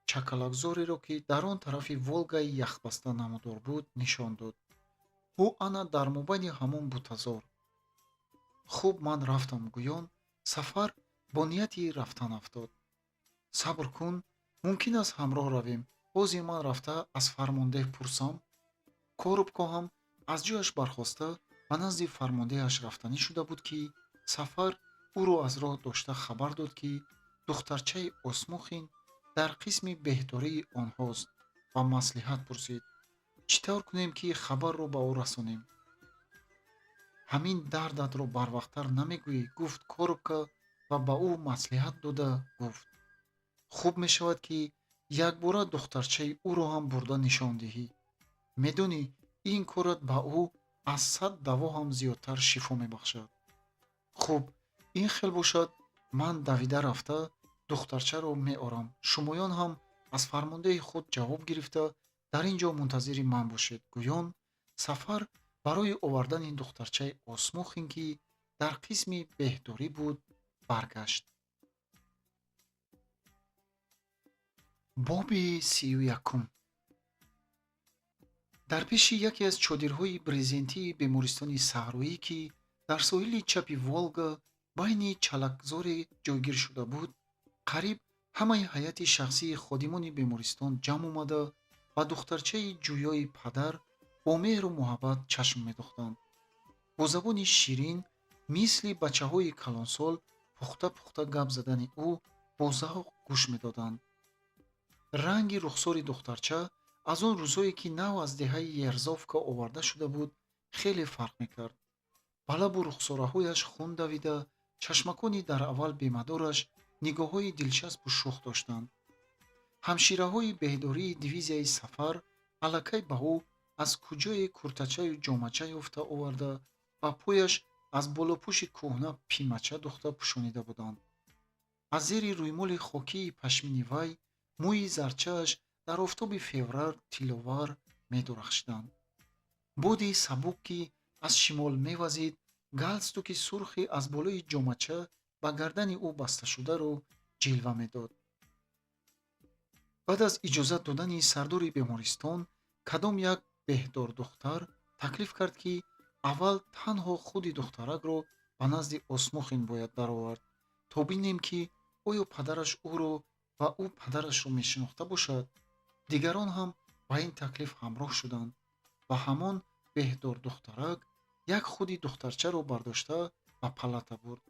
чакалакзореро, ки дар он тарафи Волгаи яхбаста намудор буд, нишон дод. Ӯ ана дар мобайни ҳамон бутазор. Хуб, ман рафтам, гӯён Сафар бо нияти рафтан афтод. Сабр кун, мумкин аст ҳамроҳ равем. Ҳозир ман рафта аз фармондеҳ пурсам. Коробко ҳам аз ҷояш бархоста ба назди фармондеҳаш рафтанӣ шуда буд, ки Сафар ӯро аз роҳ дошта хабар дод, ки Духтарчаи Осмухин дар қисми беҳдории онҳост ва маслиҳат пурсид, чӣ тавр кунем, ки хабарро ба ӯ расонем. Ҳамин дардатро барвақттар намегӯӣ, гуфт Коробка ва ба ӯ маслиҳат дода гуфт: хуб мешавад, ки якбора духтарчаи ӯро ҳам бурда нишон диҳӣ. Медонӣ, ин корат ба ӯ аз 100 даво ҳам зиёдтар шифо мебахшад. Хуб, ин хел бошад, ман давида рафта духтарчаро меорам. Шумоён ҳам аз фармондеҳи худ ҷавоб гирифта дар ин ҷо мунтазири ман бошед. Гӯён Сафар барои овардани духтарчаи Осмухин, ки дар қисми беҳдорӣ буд, баргашт. Боби 31. Дар пеши яке аз чодирҳои брезентии бемористони саҳроӣ, ки дар соҳили чапи Волга байни чалакзоре ҷойгир шуда буд, қариб ҳамаи ҳайати шахсии ходимони бемористон ҷамъ омада ба духтарчаи ҷӯёи падар бо меҳру муҳаббат чашм медохтанд. Бо забони ширин мисли бачаҳои калонсол пухта-пухта гап задани ӯ бо завқ гӯш медоданд. Ранги рухсори духтарча аз он рӯзҳое, ки нав аз деҳаи Ерзовка оварда шуда буд, хеле фарқ мекард. Ба лабу рухсораҳояш хун давида, чашмакони дар аввал бемадораш нигоҳҳои дилчаспу шӯх доштанд. Ҳамшираҳои беҳдории дивизияи Сафар аллакай ба ӯ аз куҷое куртачаю ҷомача ёфта оварда, ба пояш аз болопӯши кӯҳна пимача духта пӯшонида буданд. Аз зери рӯймоли хокии пашмини вай мӯи зарчааш дар офтоби феврал тилловар медурахшиданд. Боди сабук, ки аз шимол мевазид, галстуки сурхи аз болои ҷомача ба гардани ӯ басташударо ҷилва медод. Баъд аз иҷозат додани сардори бемористон, кадом як беҳдордухтар таклиф кард, ки аввал танҳо худи духтаракро ба назди Осмухин бояд баровард, то бинем, ки оё падараш ӯро ва ӯ падарашро мешинохта бошад. Дигарон ҳам ба ин таклиф ҳамроҳ шуданд ва ҳамон беҳдордухтарак як худи духтарчаро бардошта ба палата бурд.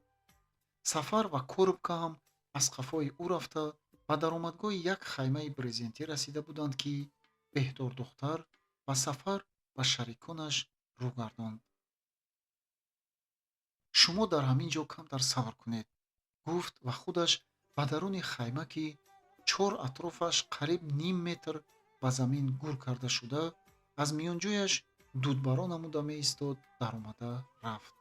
Сафар ва Коробка ҳам аз қафои ӯ рафта ба даромадгоҳи як хаймаи брезентӣ расида буданд, ки беҳдордухтар ба Сафар ва шариконаш рӯ гардонд. Шумо дар ҳамин ҷо камтар сабр кунед, гуфт ва худаш ба даруни хайма, ки чор атрофаш қариб ним метр ба замин гур карда шуда, аз миёнҷояш дудбаро намуда меистод, даромада рафт.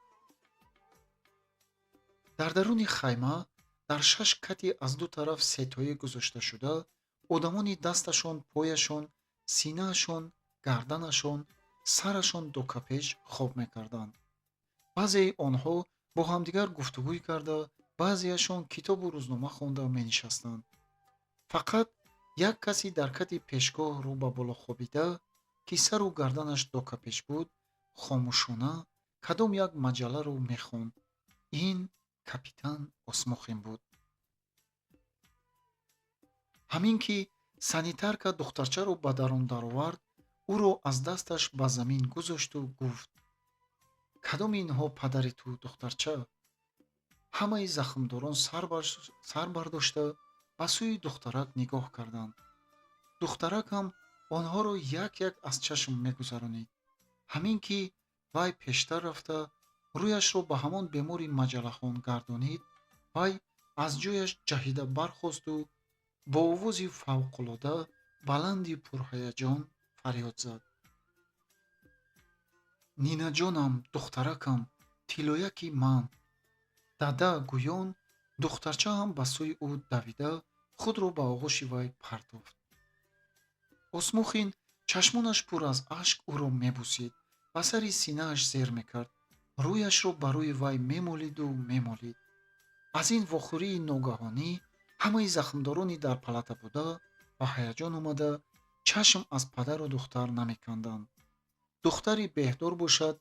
Дар даруни хайма дар шаш кати аз ду тараф сетоӣ гузошташуда, одамони дасташон, пояшон, синаашон, гарданашон, сарашон докапеч хоб мекарданд. Баъзеи онҳо бо ҳамдигар гуфтугӯй карда, баъзеашон китобу рӯзнома хонда менишастанд. Фақат як каси дар кати пешгоҳ рӯ ба боло хобида, ки сару гарданаш докапеч буд, хомӯшона кадом як маҷалларо мехонд. Ин капитан Осмухин буд. Ҳамин ки санитарка духтарчаро ба дарун даровард, ӯро аз дасташ ба замин гузошту гуфт: кадоми инҳо падари ту, духтарча? Ҳамаи захмдорон сар бардошта ба сӯи духтарак нигоҳ карданд. Духтарак ҳам онҳоро як-як аз чашм мегузаронид. Ҳамин ки вай пештар рафта рӯяшро ба ҳамон бемори маҷаллахон гардонид, вай аз ҷояш ҷаҳида бархосту бо овози фавқулода баланди пурҳаяҷон фарёд зад: Нинаҷонам, духтаракам, тиллояки ман! Дада гӯён духтарча ҳам ба сӯи ӯ давида худро ба оғӯши вай партофт. Осмухин чашмонаш пур аз ашк ӯро мебусид, ба сари синааш зер мекард, рӯяшро ба рӯи вай мемолиду мемолид. Аз ин вохӯрии ногаҳонӣ ҳамаи захмдорони дар палата буда ба ҳаяҷон омада чашм аз падару духтар намеканданд. Духтари беҳдор бошад,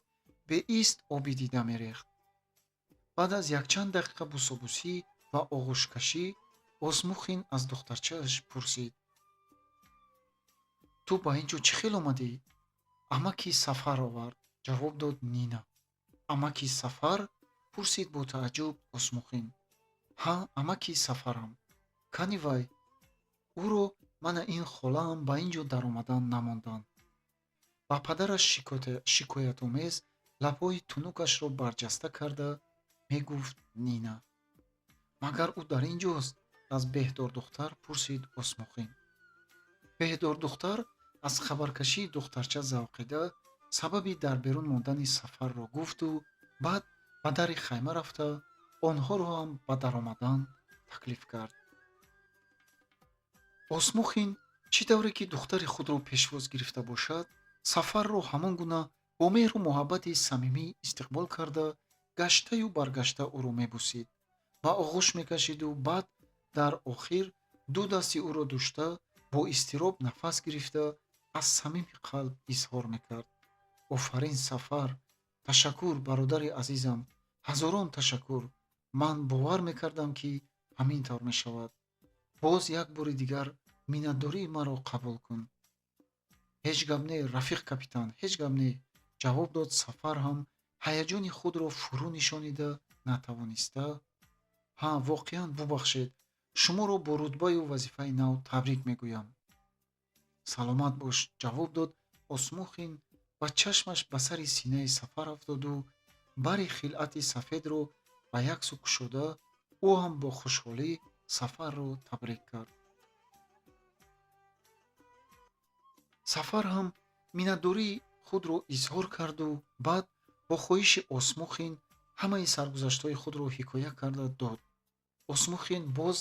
беист оби дида мерехт. Баъд аз якчанд дақиқа бусобусӣ ва оғӯшкашӣ Осмухин аз духтарчааш пурсид: ту ба ин ҷо чӣ хел омадӣ? Амаки Сафар овард, ҷавоб дод Нина. Амаки Сафар? Пурсид бо тааҷҷуб Осмухин. Ҳа, амаки Сафарам. Кани вай? Ӯро мана ин холаам ба ин ҷо даромадан намонданд. Ба падараш шикоятомез лабҳои тунукашро барҷаста карда мегуфт Нина. Магар ӯ дар ин ҷост? Аз Беҳдордухтар пурсид Осмухин. Беҳдордухтар аз хабаркашии духтарча завқида, сабаби дар берун мондани Сафарро гуфту баъд ба дари хайма рафта, онҳоро ҳам ба даромадан таклиф кард. Осмухин чӣ тавре ки духтари худро пешвоз гирифта бошад, Сафарро ҳамон гуна бо меҳру муҳаббати самимӣ истиқбол карда, гаштаю баргашта ӯро мебусид, ба оғӯш мекашиду баъд дар охир ду дасти ӯро дошта, бо изтироб нафас гирифта, аз самими қалб изҳор мекард: «Офарин, Сафар! Ташаккур, бародари азизам, ҳазорон ташаккур! Ман бовар мекардам, ки ҳамин тавр мешавад. Боз як бори дигар миннатдории маро қабул кун». «Ҳеҷ гап не, рафиқ капитан, ҳеҷ гап не», ҷавоб дод Сафар ҳам ҳаяҷони худро фурӯ нишонида натавониста. «Ҳа, воқеан, бубахшед, шуморо бо рутбаю вазифаи нав табрик мегӯям». «Саломат бош», ҷавоб дод Осмухин ва чашмаш ба сари синаи Сафар афтоду бари хилъати сафедро ба як сӯ кушода, ӯ ҳам бо хушҳолӣ Сафарро табрик кард. Сафар ҳам миннатдории худро изҳор карду баъд бо хоҳиши Осмухин ҳамаи саргузаштҳои худро ҳикоя карда дод. Осмухин боз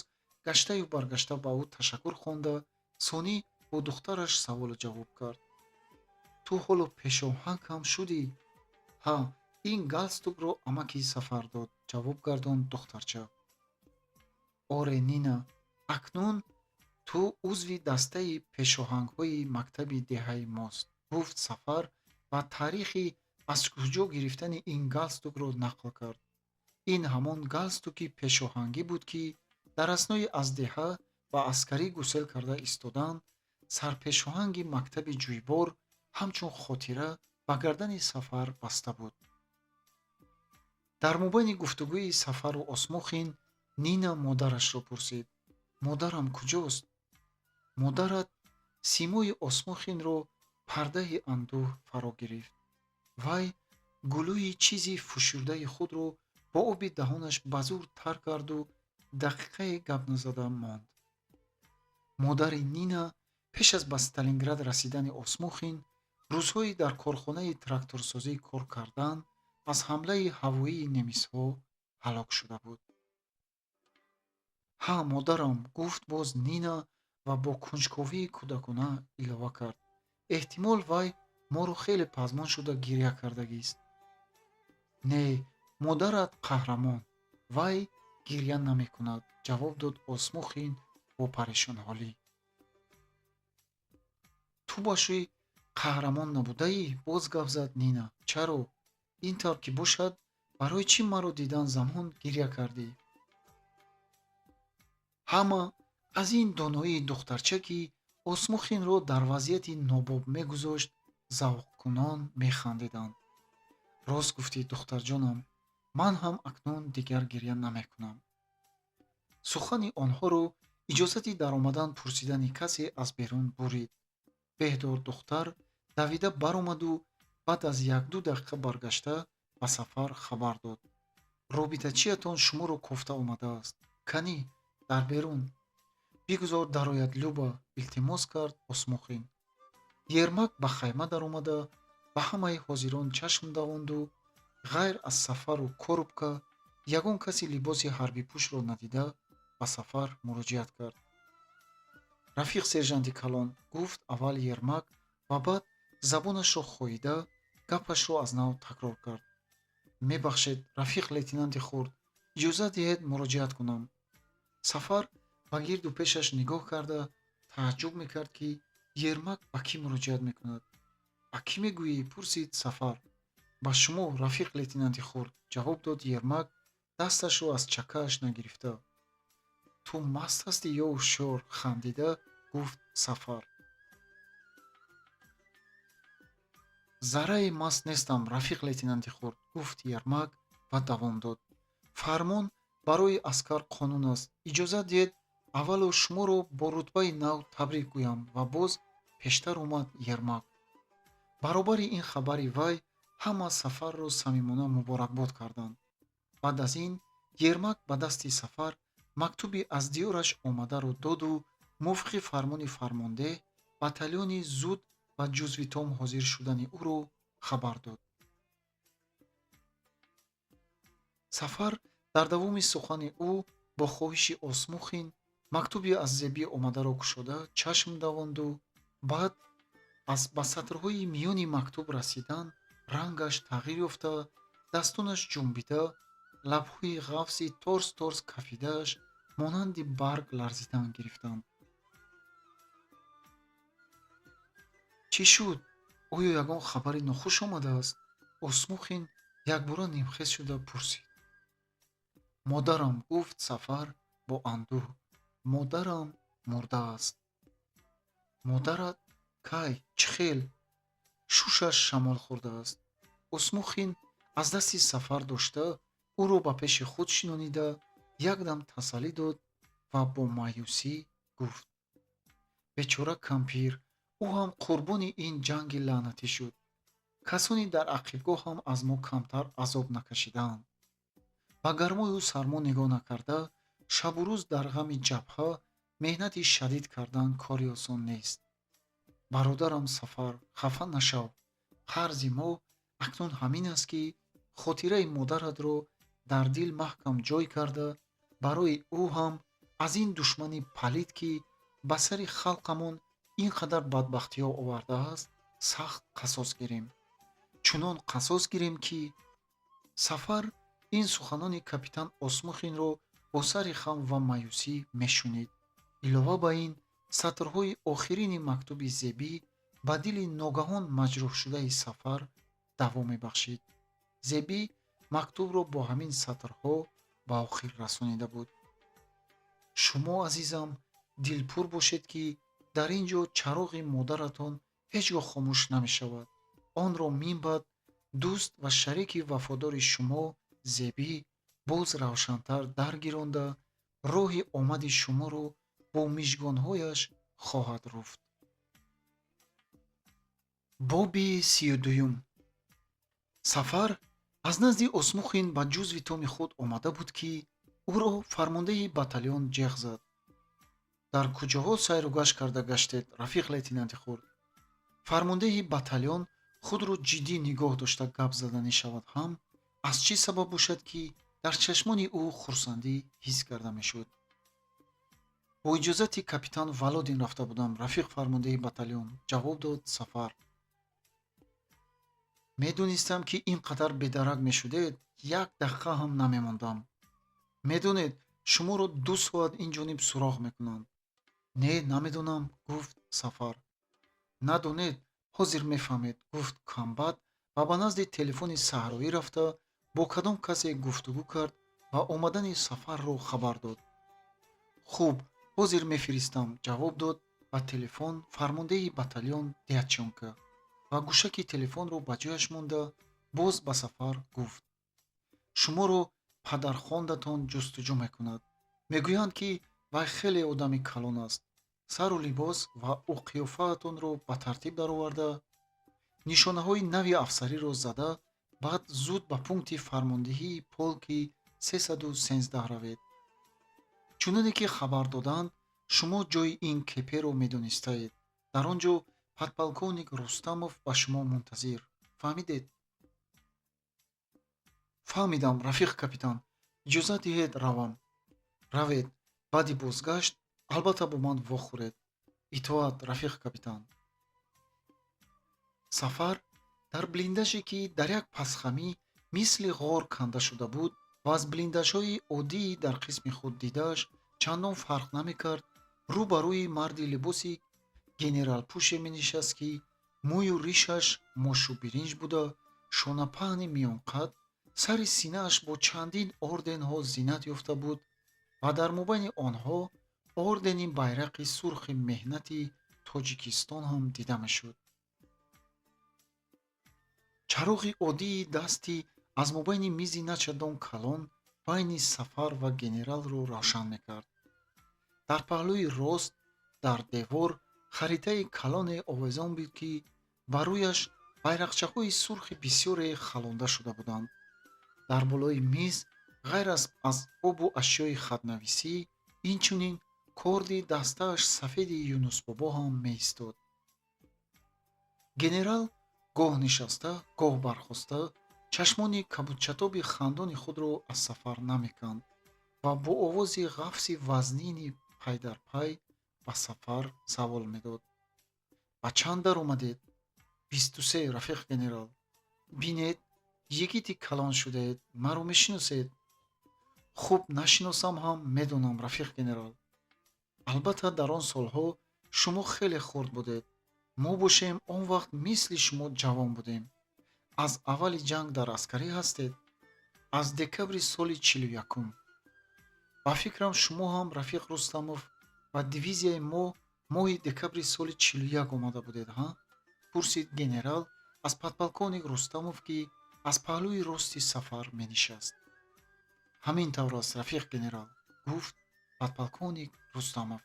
гаштаю баргашта ба ӯ ташаккур хонда, сонӣ бо духтараш саволу ҷавоб кард. «Ту ҳоло пешоҳанг ҳам шудӣ?» «Ҳа, ин галстукро амаки Сафар дод», ҷавоб гардонд духтарча. «Оре, Нина, акнун ту узви дастаи пешоҳангҳои мактаби деҳаи мост», гуфт Сафар ва таърихи аз куҷо гирифтани ин галстукро нақл кард. Ин ҳамон галстуки пешоҳангӣ буд, ки дар аснои аз деҳа ба аскарӣ гусел карда истодан, сарпешоҳанги мактаби Ҷӯйбор ҳамчун хотира ба гардани Сафар баста буд. Дар мобайни гуфтугӯи Сафару Осмухин Нина модарашро пурсид: «Модарам куҷост?» «Модарат?» Симои Осмухинро пардаи андӯҳ фаро гирифт. Вай гулӯи чизи фушурдаи худро бо оби даҳонаш ба зур тар карду дақиқае гап назада монд. Модари Нина пеш аз ба Сталинград расидани Осмухин, рӯзҳои дар корхонаи тракторсозӣ кор кардан аз ҳамлаи ҳавоии немисҳо ҳалок шуда буд. «Ҳа, модарам», гуфт боз Нина ва бо кунҷковии кӯдакона илова кард: «Эҳтимол, вай моро хеле пазмон шуда гиря кардагист». «Не, модарат қаҳрамон, вай гиря намекунад», ҷавоб дод Осмухин бо парешонҳолӣ. «Ту бошӣ, қаҳрамон набудаӣ?» боз гап зад Нина. «Чаро? Ин тавр ки бошад, барои чӣ маро дидан замон гиря кардӣ?» Ҳама аз ин доноии духтарча, ки Осмухинро дар вазъияти нобоб мегузошт, завқкунон механдиданд. «Рост гуфтӣ, духтарҷонам, ман ҳам акнун дигар гиря намекунам». Сухани онҳоро иҷозати даромадан пурсидани касе аз берун бурид. Беҳдор духтар давида баромаду баъд аз якду дақиқа баргашта ба Сафар хабар дод: «Робитачиятон шуморо кофта омадааст. Канӣ, дар берун». «Бигузор дарояд, Люба», илтимос кард Осмухин. Ермак ба хайма даромада, ба ҳамаи ҳозирон чашм давонду ғайр аз Сафару Коробка ягон каси либоси ҳарбипӯшро надида, ба Сафар муроҷиат кард. «Рафиқ сержанти калон», гуфт аввал Ермак ва баъд забонашро хоида гапашро аз нав такрор кард: «Мебахшед, рафиқ лейтенанти хурд, иҷозат диҳед муроҷиат кунам». Сафар ба гирду пешаш нигоҳ карда тааҷҷуб мекард, ки Ермак ба кӣ муроҷиат мекунад. «Ба кӣ мегӯӣ?» пурсид Сафар. «Ба шумо, рафиқ лейтенанти хурд», ҷавоб дод Ермак, дасташро аз чакааш нагирифта. «Ту маст ҳастӣ ё ҳушёр?» хандида гуфт Сафар. «Заррае маст нестам, рафиқ лейтенанти хурд», гуфт Ермак ва давом дод: «Фармон барои аскар қонун аст. Иҷозат диҳед Аввало шуморо бо рутбаи нав табрик гӯям, ва боз пештар омад Ермак. Баробари ин хабари вай ҳама Сафарро самимона муборакбод карданд. Баъд аз ин Ермак ба дасти Сафар мактуби аз диёраш омадаро доду мувофиқи фармони фармондеҳ батальони зуд ба ҷузвитом ҳозир шудани ӯро хабар дод. Сафар дар давоми сухани ӯ бо хоҳиши Осмухин мактуби аз Зебӣ омадаро кушода чашм давонду баъд аз ба сатрҳои миёни мактуб расидан рангаш тағйир ёфта, дастонаш ҷунбида, лабҳои ғафзи торс-торс кафидааш монанди барг ларзидан гирифтанд. Чӣ шуд? Оё ягон хабари нохуш омадааст? Осмухин якбора нимхез шуда пурсид. Модарам, гуфт Сафар бо андӯҳ, модарам мурдааст. Модарат? Кай? Чӣ хел? Шушаш шамол хӯрдааст. Осмухин аз дасти Сафар дошта, ӯро ба пеши худ шинонида, якдам тасаллӣ дод ва бо маъюсӣ гуфт: бечора кампир, ӯ ҳам қурбони ин ҷанги лаънатӣ шуд. Касоне дар ақибгоҳ ҳам аз мо камтар азоб накашидаанд. Ба гармою сармо нигоҳ накарда, шабу рӯз дар ғами ҷабҳа меҳнати шадид кардан кори осон нест. Бародарам Сафар, хафа нашав. Қарзи мо акнун ҳамин аст, ки хотираи модаратро дар дил маҳкам ҷой карда, барои ӯ ҳам аз ин душмани палид, ки ба сари халқамон ин қадар бадбахтиҳо овардааст, сахт қасос гирем. Чунон қасос гирем, ки Сафар ин суханони капитан Осмухинро бо сари хам ва маъюсӣ мешунид. Илова ба ин, сатрҳои охирини мактуби Зебӣ ба дили ногаҳон маҷрӯҳшудаи Сафар даво мебахшид. Зебӣ мактубро бо ҳамин сатрҳо ба охир расонида буд. Шумо, азизам, дилпур бошед, ки дар ин ҷо чароғи модаратон ҳеҷ гоҳ хомӯш намешавад. Онро минбаъд дӯст ва шарики вафодори шумо Зебӣ боз равшантар даргиронда, роҳи омади шуморо бо мижгонҳояш хоҳад руфт. Боби 32. Сафар аз назди Осмухин ба ҷузви томи худ омада буд, ки ӯро фармондеҳи батальон ҷеғ зад. Дар куҷоҳо сайру гашт карда гаштед, рафиқ лейтенанти хурд? Фармондеҳи батальон худро ҷиддӣ нигоҳ дошта гап заданӣ шавад ҳам, аз чӣ сабаб бошад, ки дар чашмони ӯ хурсандӣ ҳис карда мешуд. Бо иҷозати капитан Володин рафта будам, рафиқ фармондеҳи батальон, ҷавоб дод Сафар. Медонистам, ки ин қадар бедарак мешудед, як дақиқа ҳам намемондам. Медонед, шуморо 2 соат ин ҷониб суроғ мекунанд. Не, намедонам, гуфт Сафар. Надонед, ҳозир мефаҳмед, гуфт комбат ва ба назди телефони саҳроӣ рафта бо кадом касе гуфтугӯ кард ва омадани Сафарро хабар дод. Хуб, ҳозир мефиристам, ҷавоб дод ба телефон фармондеҳи батальон Дьяченко ва гӯшаки телефонро ба ҷояш монда боз ба Сафар гуфт: шуморо падархондатон ҷустуҷӯ мекунад. Мегӯянд, ки вай хеле одами калон аст. Сару либос ва ӯ қиёфаатонро ба тартиб дароварда, нишонаҳои нави афсариро зада, баъд зуд ба пункти фармондеҳии полки 313 равед. Чуноне ки хабар доданд, шумо ҷои ин КП-ро медонистаед. Дар он ҷо подполковник Рустамов ба шумо мунтазир. Фаҳмидед? Фаҳмидам, рафиқ капитан. Иҷозат диҳед равам. Равед. Баъди бозгашт албатта бо ман вохӯред. Итоат, рафиқ капитан. Сафар дар блиндаже, ки дар як пасхамӣ мисли ғор канда шуда буд ва аз блиндажҳои оддии дар қисми худ дидааш чандон фарқ намекард, рӯ ба рӯи марди либоси генералпӯше менишаст, ки мӯю ришаш мошу биринҷ буда, шонапаҳни миёнқад, сари синааш бо чандин орденҳо зинат ёфта буд ва дар мобайни онҳо ордени байрақи сурхи меҳнати Тоҷикистон ҳам дида мешуд. Чароғи оддии дастӣ аз мобайни мизи начандон калон байни Сафар ва генералро равшан мекард. Дар паҳлӯи рост дар девор харитаи калоне овезон буд, ки ба рӯяш байрақчаҳои сурхи бисёре халонда шуда буданд. Дар болои миз ғайр аз асбобу ашёи хатнависӣ, инчунин корди дастааш сафеди Юнусбобо ҳам меистод. Генерал гоҳ нишаста, гоҳ бархоста, чашмони кабудчатоби хандони худро аз Сафар намеканд ва бо овози ғафси вазнини пай дар пай ба Сафар савол медод: «Ба чанд даромадед?» 23, рафиқ генерал». «Бинед, йигити калон шудаед, маро мешиносед?» «Хуб нашиносам ҳам, медонам, рафиқ генерал. Албатта, дар он солҳо шумо хеле хурд будед. Мо бошем, он вақт мисли шумо ҷавон будем. Аз аввали ҷанг дар аскарӣ ҳастед?» «Аз декабри соли 41-ум». «Ба фикрам, шумо ҳам, рафиқ Рустамов, ба дивизияи мо моҳи декабри соли 41 омада будед, ҳа?» пурсид генерал аз подполковник Рустамов, ки аз паҳлӯи рости Сафар менишаст. «Ҳамин тавр аст, рафиқ генерал», гуфт подполковник Рустамов.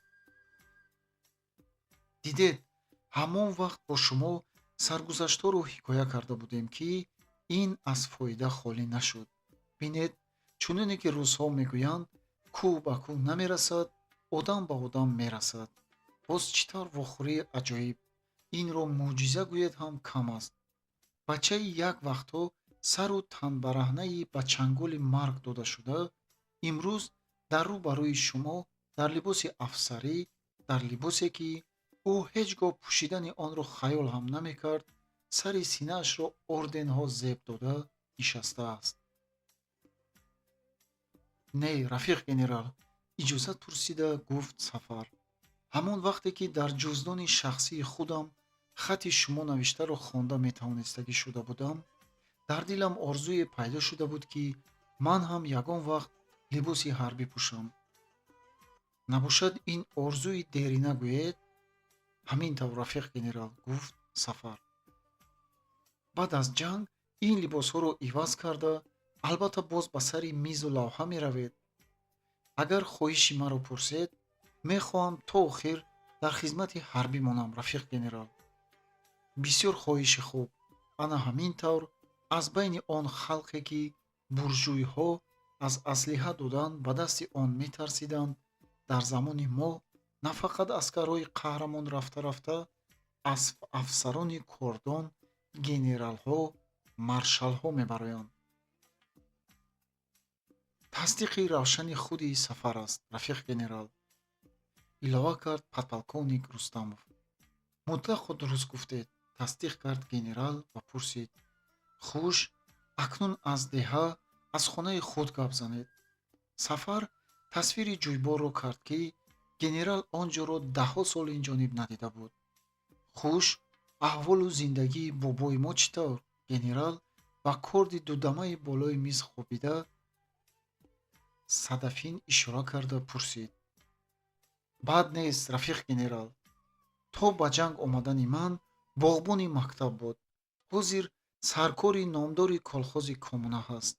«Дидед, ҳамон вақт бо шумо саргузаштҳоро ҳикоя карда будем, ки ин аз фоида холӣ нашуд. Бинед, чуноне ки русҳо мегӯянд, кӯҳ ба кӯҳ намерасад, одам ба одам мерасад. Боз чӣ тавр вохӯрии аҷоиб! Инро мӯъҷиза гӯед ҳам кам аст. Бачаи як вақтҳо сару танбараҳнаи ба чанголи марг додашуда имрӯз дар рӯ ба рӯи шумо, дар либоси афсарӣ, дар либосе, ки ӯ ҳеҷ гоҳ пӯшидани онро хаёл ҳам намекард, сари синаашро орденҳо зеб дода нишастааст». «Не, рафиқ генерал», иҷозат пурсида гуфт Сафар. «Ҳамон вақте ки дар ҷуздони шахсии худам хати шумо навиштаро хонда метавонистагӣ шуда будам, дар дилам орзуе пайдо шуда буд, ки ман ҳам ягон вақт либоси ҳарбӣ пӯшам. Набошад, ин орзуи дерина гӯед?» «Ҳамин тавр, рафиқ генерал», гуфт Сафар. «Баъд аз ҷанг ин либосҳоро иваз карда, албатта, боз ба сари мизу лавҳа меравед?» «Агар хоҳиши маро пурсед, мехоҳам то охир дар хизмати ҳарбӣ монам, рафиқ генерал». «Бисёр хоҳиши хуб. Ана ҳамин тавр аз байни он халқе, ки буржуйҳо аз аслиҳа додан ба дасти он метарсиданд, дар замони мо на фақат аскарҳои қаҳрамон рафта-рафта аз афсарони кордон генералҳо, маршалҳо мебароянд». «Тасдиқи равшани худи Сафар аст, рафиқ генерал», илова кард подполковник Рустамов. «Мутлақо дуруст гуфтед», тасдиқ кард генерал ва пурсид: «Хуш, акнун аз деҳа, аз хонаи худ гап занед». Сафар тасвири ҷӯйборро кард, ки генерал он ҷоро даҳҳо сол инҷониб надида буд. «Хуш, аҳволу зиндагии бобои мо чӣ тавр?» Генерал ба корди дудамаи болои миз хобида садафин ишора карда пурсид. «Бад нест, рафиқ генерал. То ба ҷанг омадани ман боғбони мактаб буд. Ҳозир саркори номдори колхози коммуна ҳаст.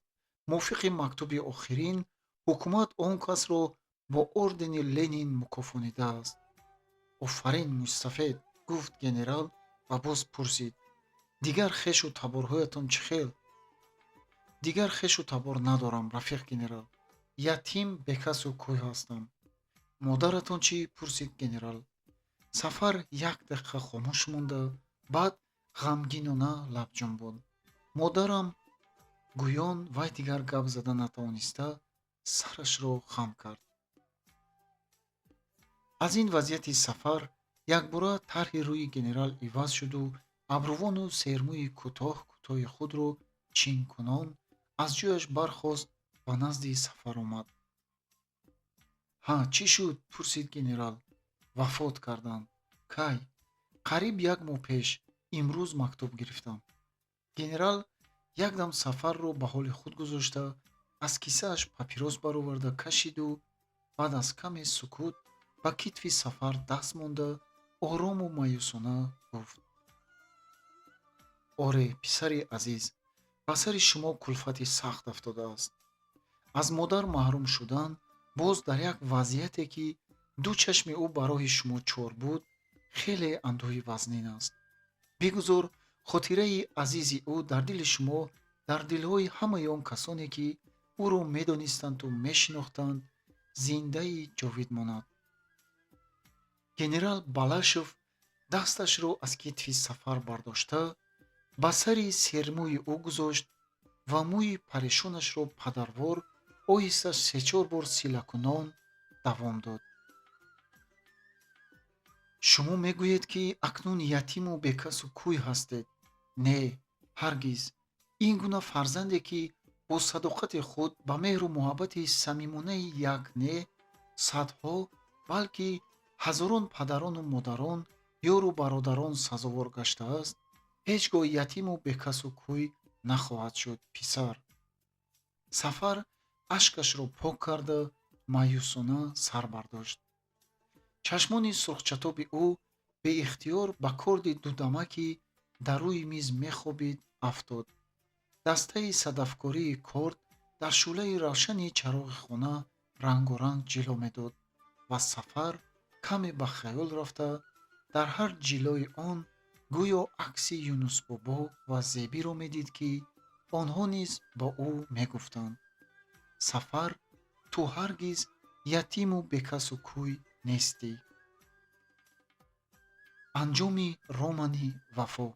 Мувофиқи мактуби охирин, ҳукумат он касро бо ордени Ленин мукофонидааст». «Офарин, мӯйсафед», гуфт генерал ва боз пурсид: «Дигар хешу таборҳоятон чӣ хел?» «Дигар хешу табор надорам, рафиқ генерал. Ятим, бекасу кӯй ҳастам». «Модаратон чӣ?» пурсид генерал. Сафар як дақиқа хомӯш монда, баъд ғамгинона лаб ҷунбонд. «Модарам», гӯён вай дигар гап зада натавониста, сарашро хам кард. Аз ин вазъияти Сафар якбора тарҳи рӯи генерал иваз шуду абрувону сермӯи кӯтоҳ кӯтоҳи худро чинкунон аз ҷояш бархост, ба назди Сафар омад. «Ҳа, чӣ шуд?» пурсид генерал. «Вафот карданд». «Кай?» «Қариб як моҳ пеш. Имрӯз мактуб гирифтам». Генерал якдам Сафарро ба ҳоли худ гузошта, аз кисааш папирос бароварда кашиду баъд аз каме сукут ба китфи Сафар даст монда, орому маъюсона гуфт: «Оре, писари азиз, ба сари шумо кулфати сахт афтодааст. Аз модар маҳрум шудан, боз дар як вазъияте, ки Ду чашми ӯ ба роҳи шумо чор буд, хеле андӯҳи вазнин аст. Бигузор хотираи азизи ӯ дар дили шумо, дар дилҳои ҳамаи он касоне, ки ӯро медонистанду мешинохтанд, зиндаи ҷовид монад. Генерал Балашов дасташро аз китфи Сафар бардошта, ба сари сермӯи ӯ гузошт ва мӯи парешонашро падарвор оҳиста сечор бор силакунон давом дод. Шумо мегӯед, ки акнун ятиму бекасу кӯй ҳастед. Не, ҳаргиз. Ин гуна фарзанде, ки бо садоқати худ ба меҳру муҳаббати самимонаи як не, садҳо, балки ҳазорон падарону модарон, ёру бародарон сазовор гаштааст, ҳеҷ гоҳ ятиму бекасу кӯй нахоҳад шуд, писар. Сафар ашкашро пок карда, маъюсона сар бардошт. Чашмони сурхчатоби ӯ беихтиёр ба корди дудамаки дар рӯи миз мехобид афтод. Дастаи садафкории корд дар шӯълаи равшани чароғи хона рангоранг ҷило медод ва Сафар каме ба хаёл рафта, дар ҳар ҷилои он гӯё акси Юнусбобо ва Зебиро медид, ки онҳо низ ба ӯ мегуфтанд: «Сафар, ту ҳаргиз ятиму бекасу кӯй нестӣ». Анҷоми романи «Вафо».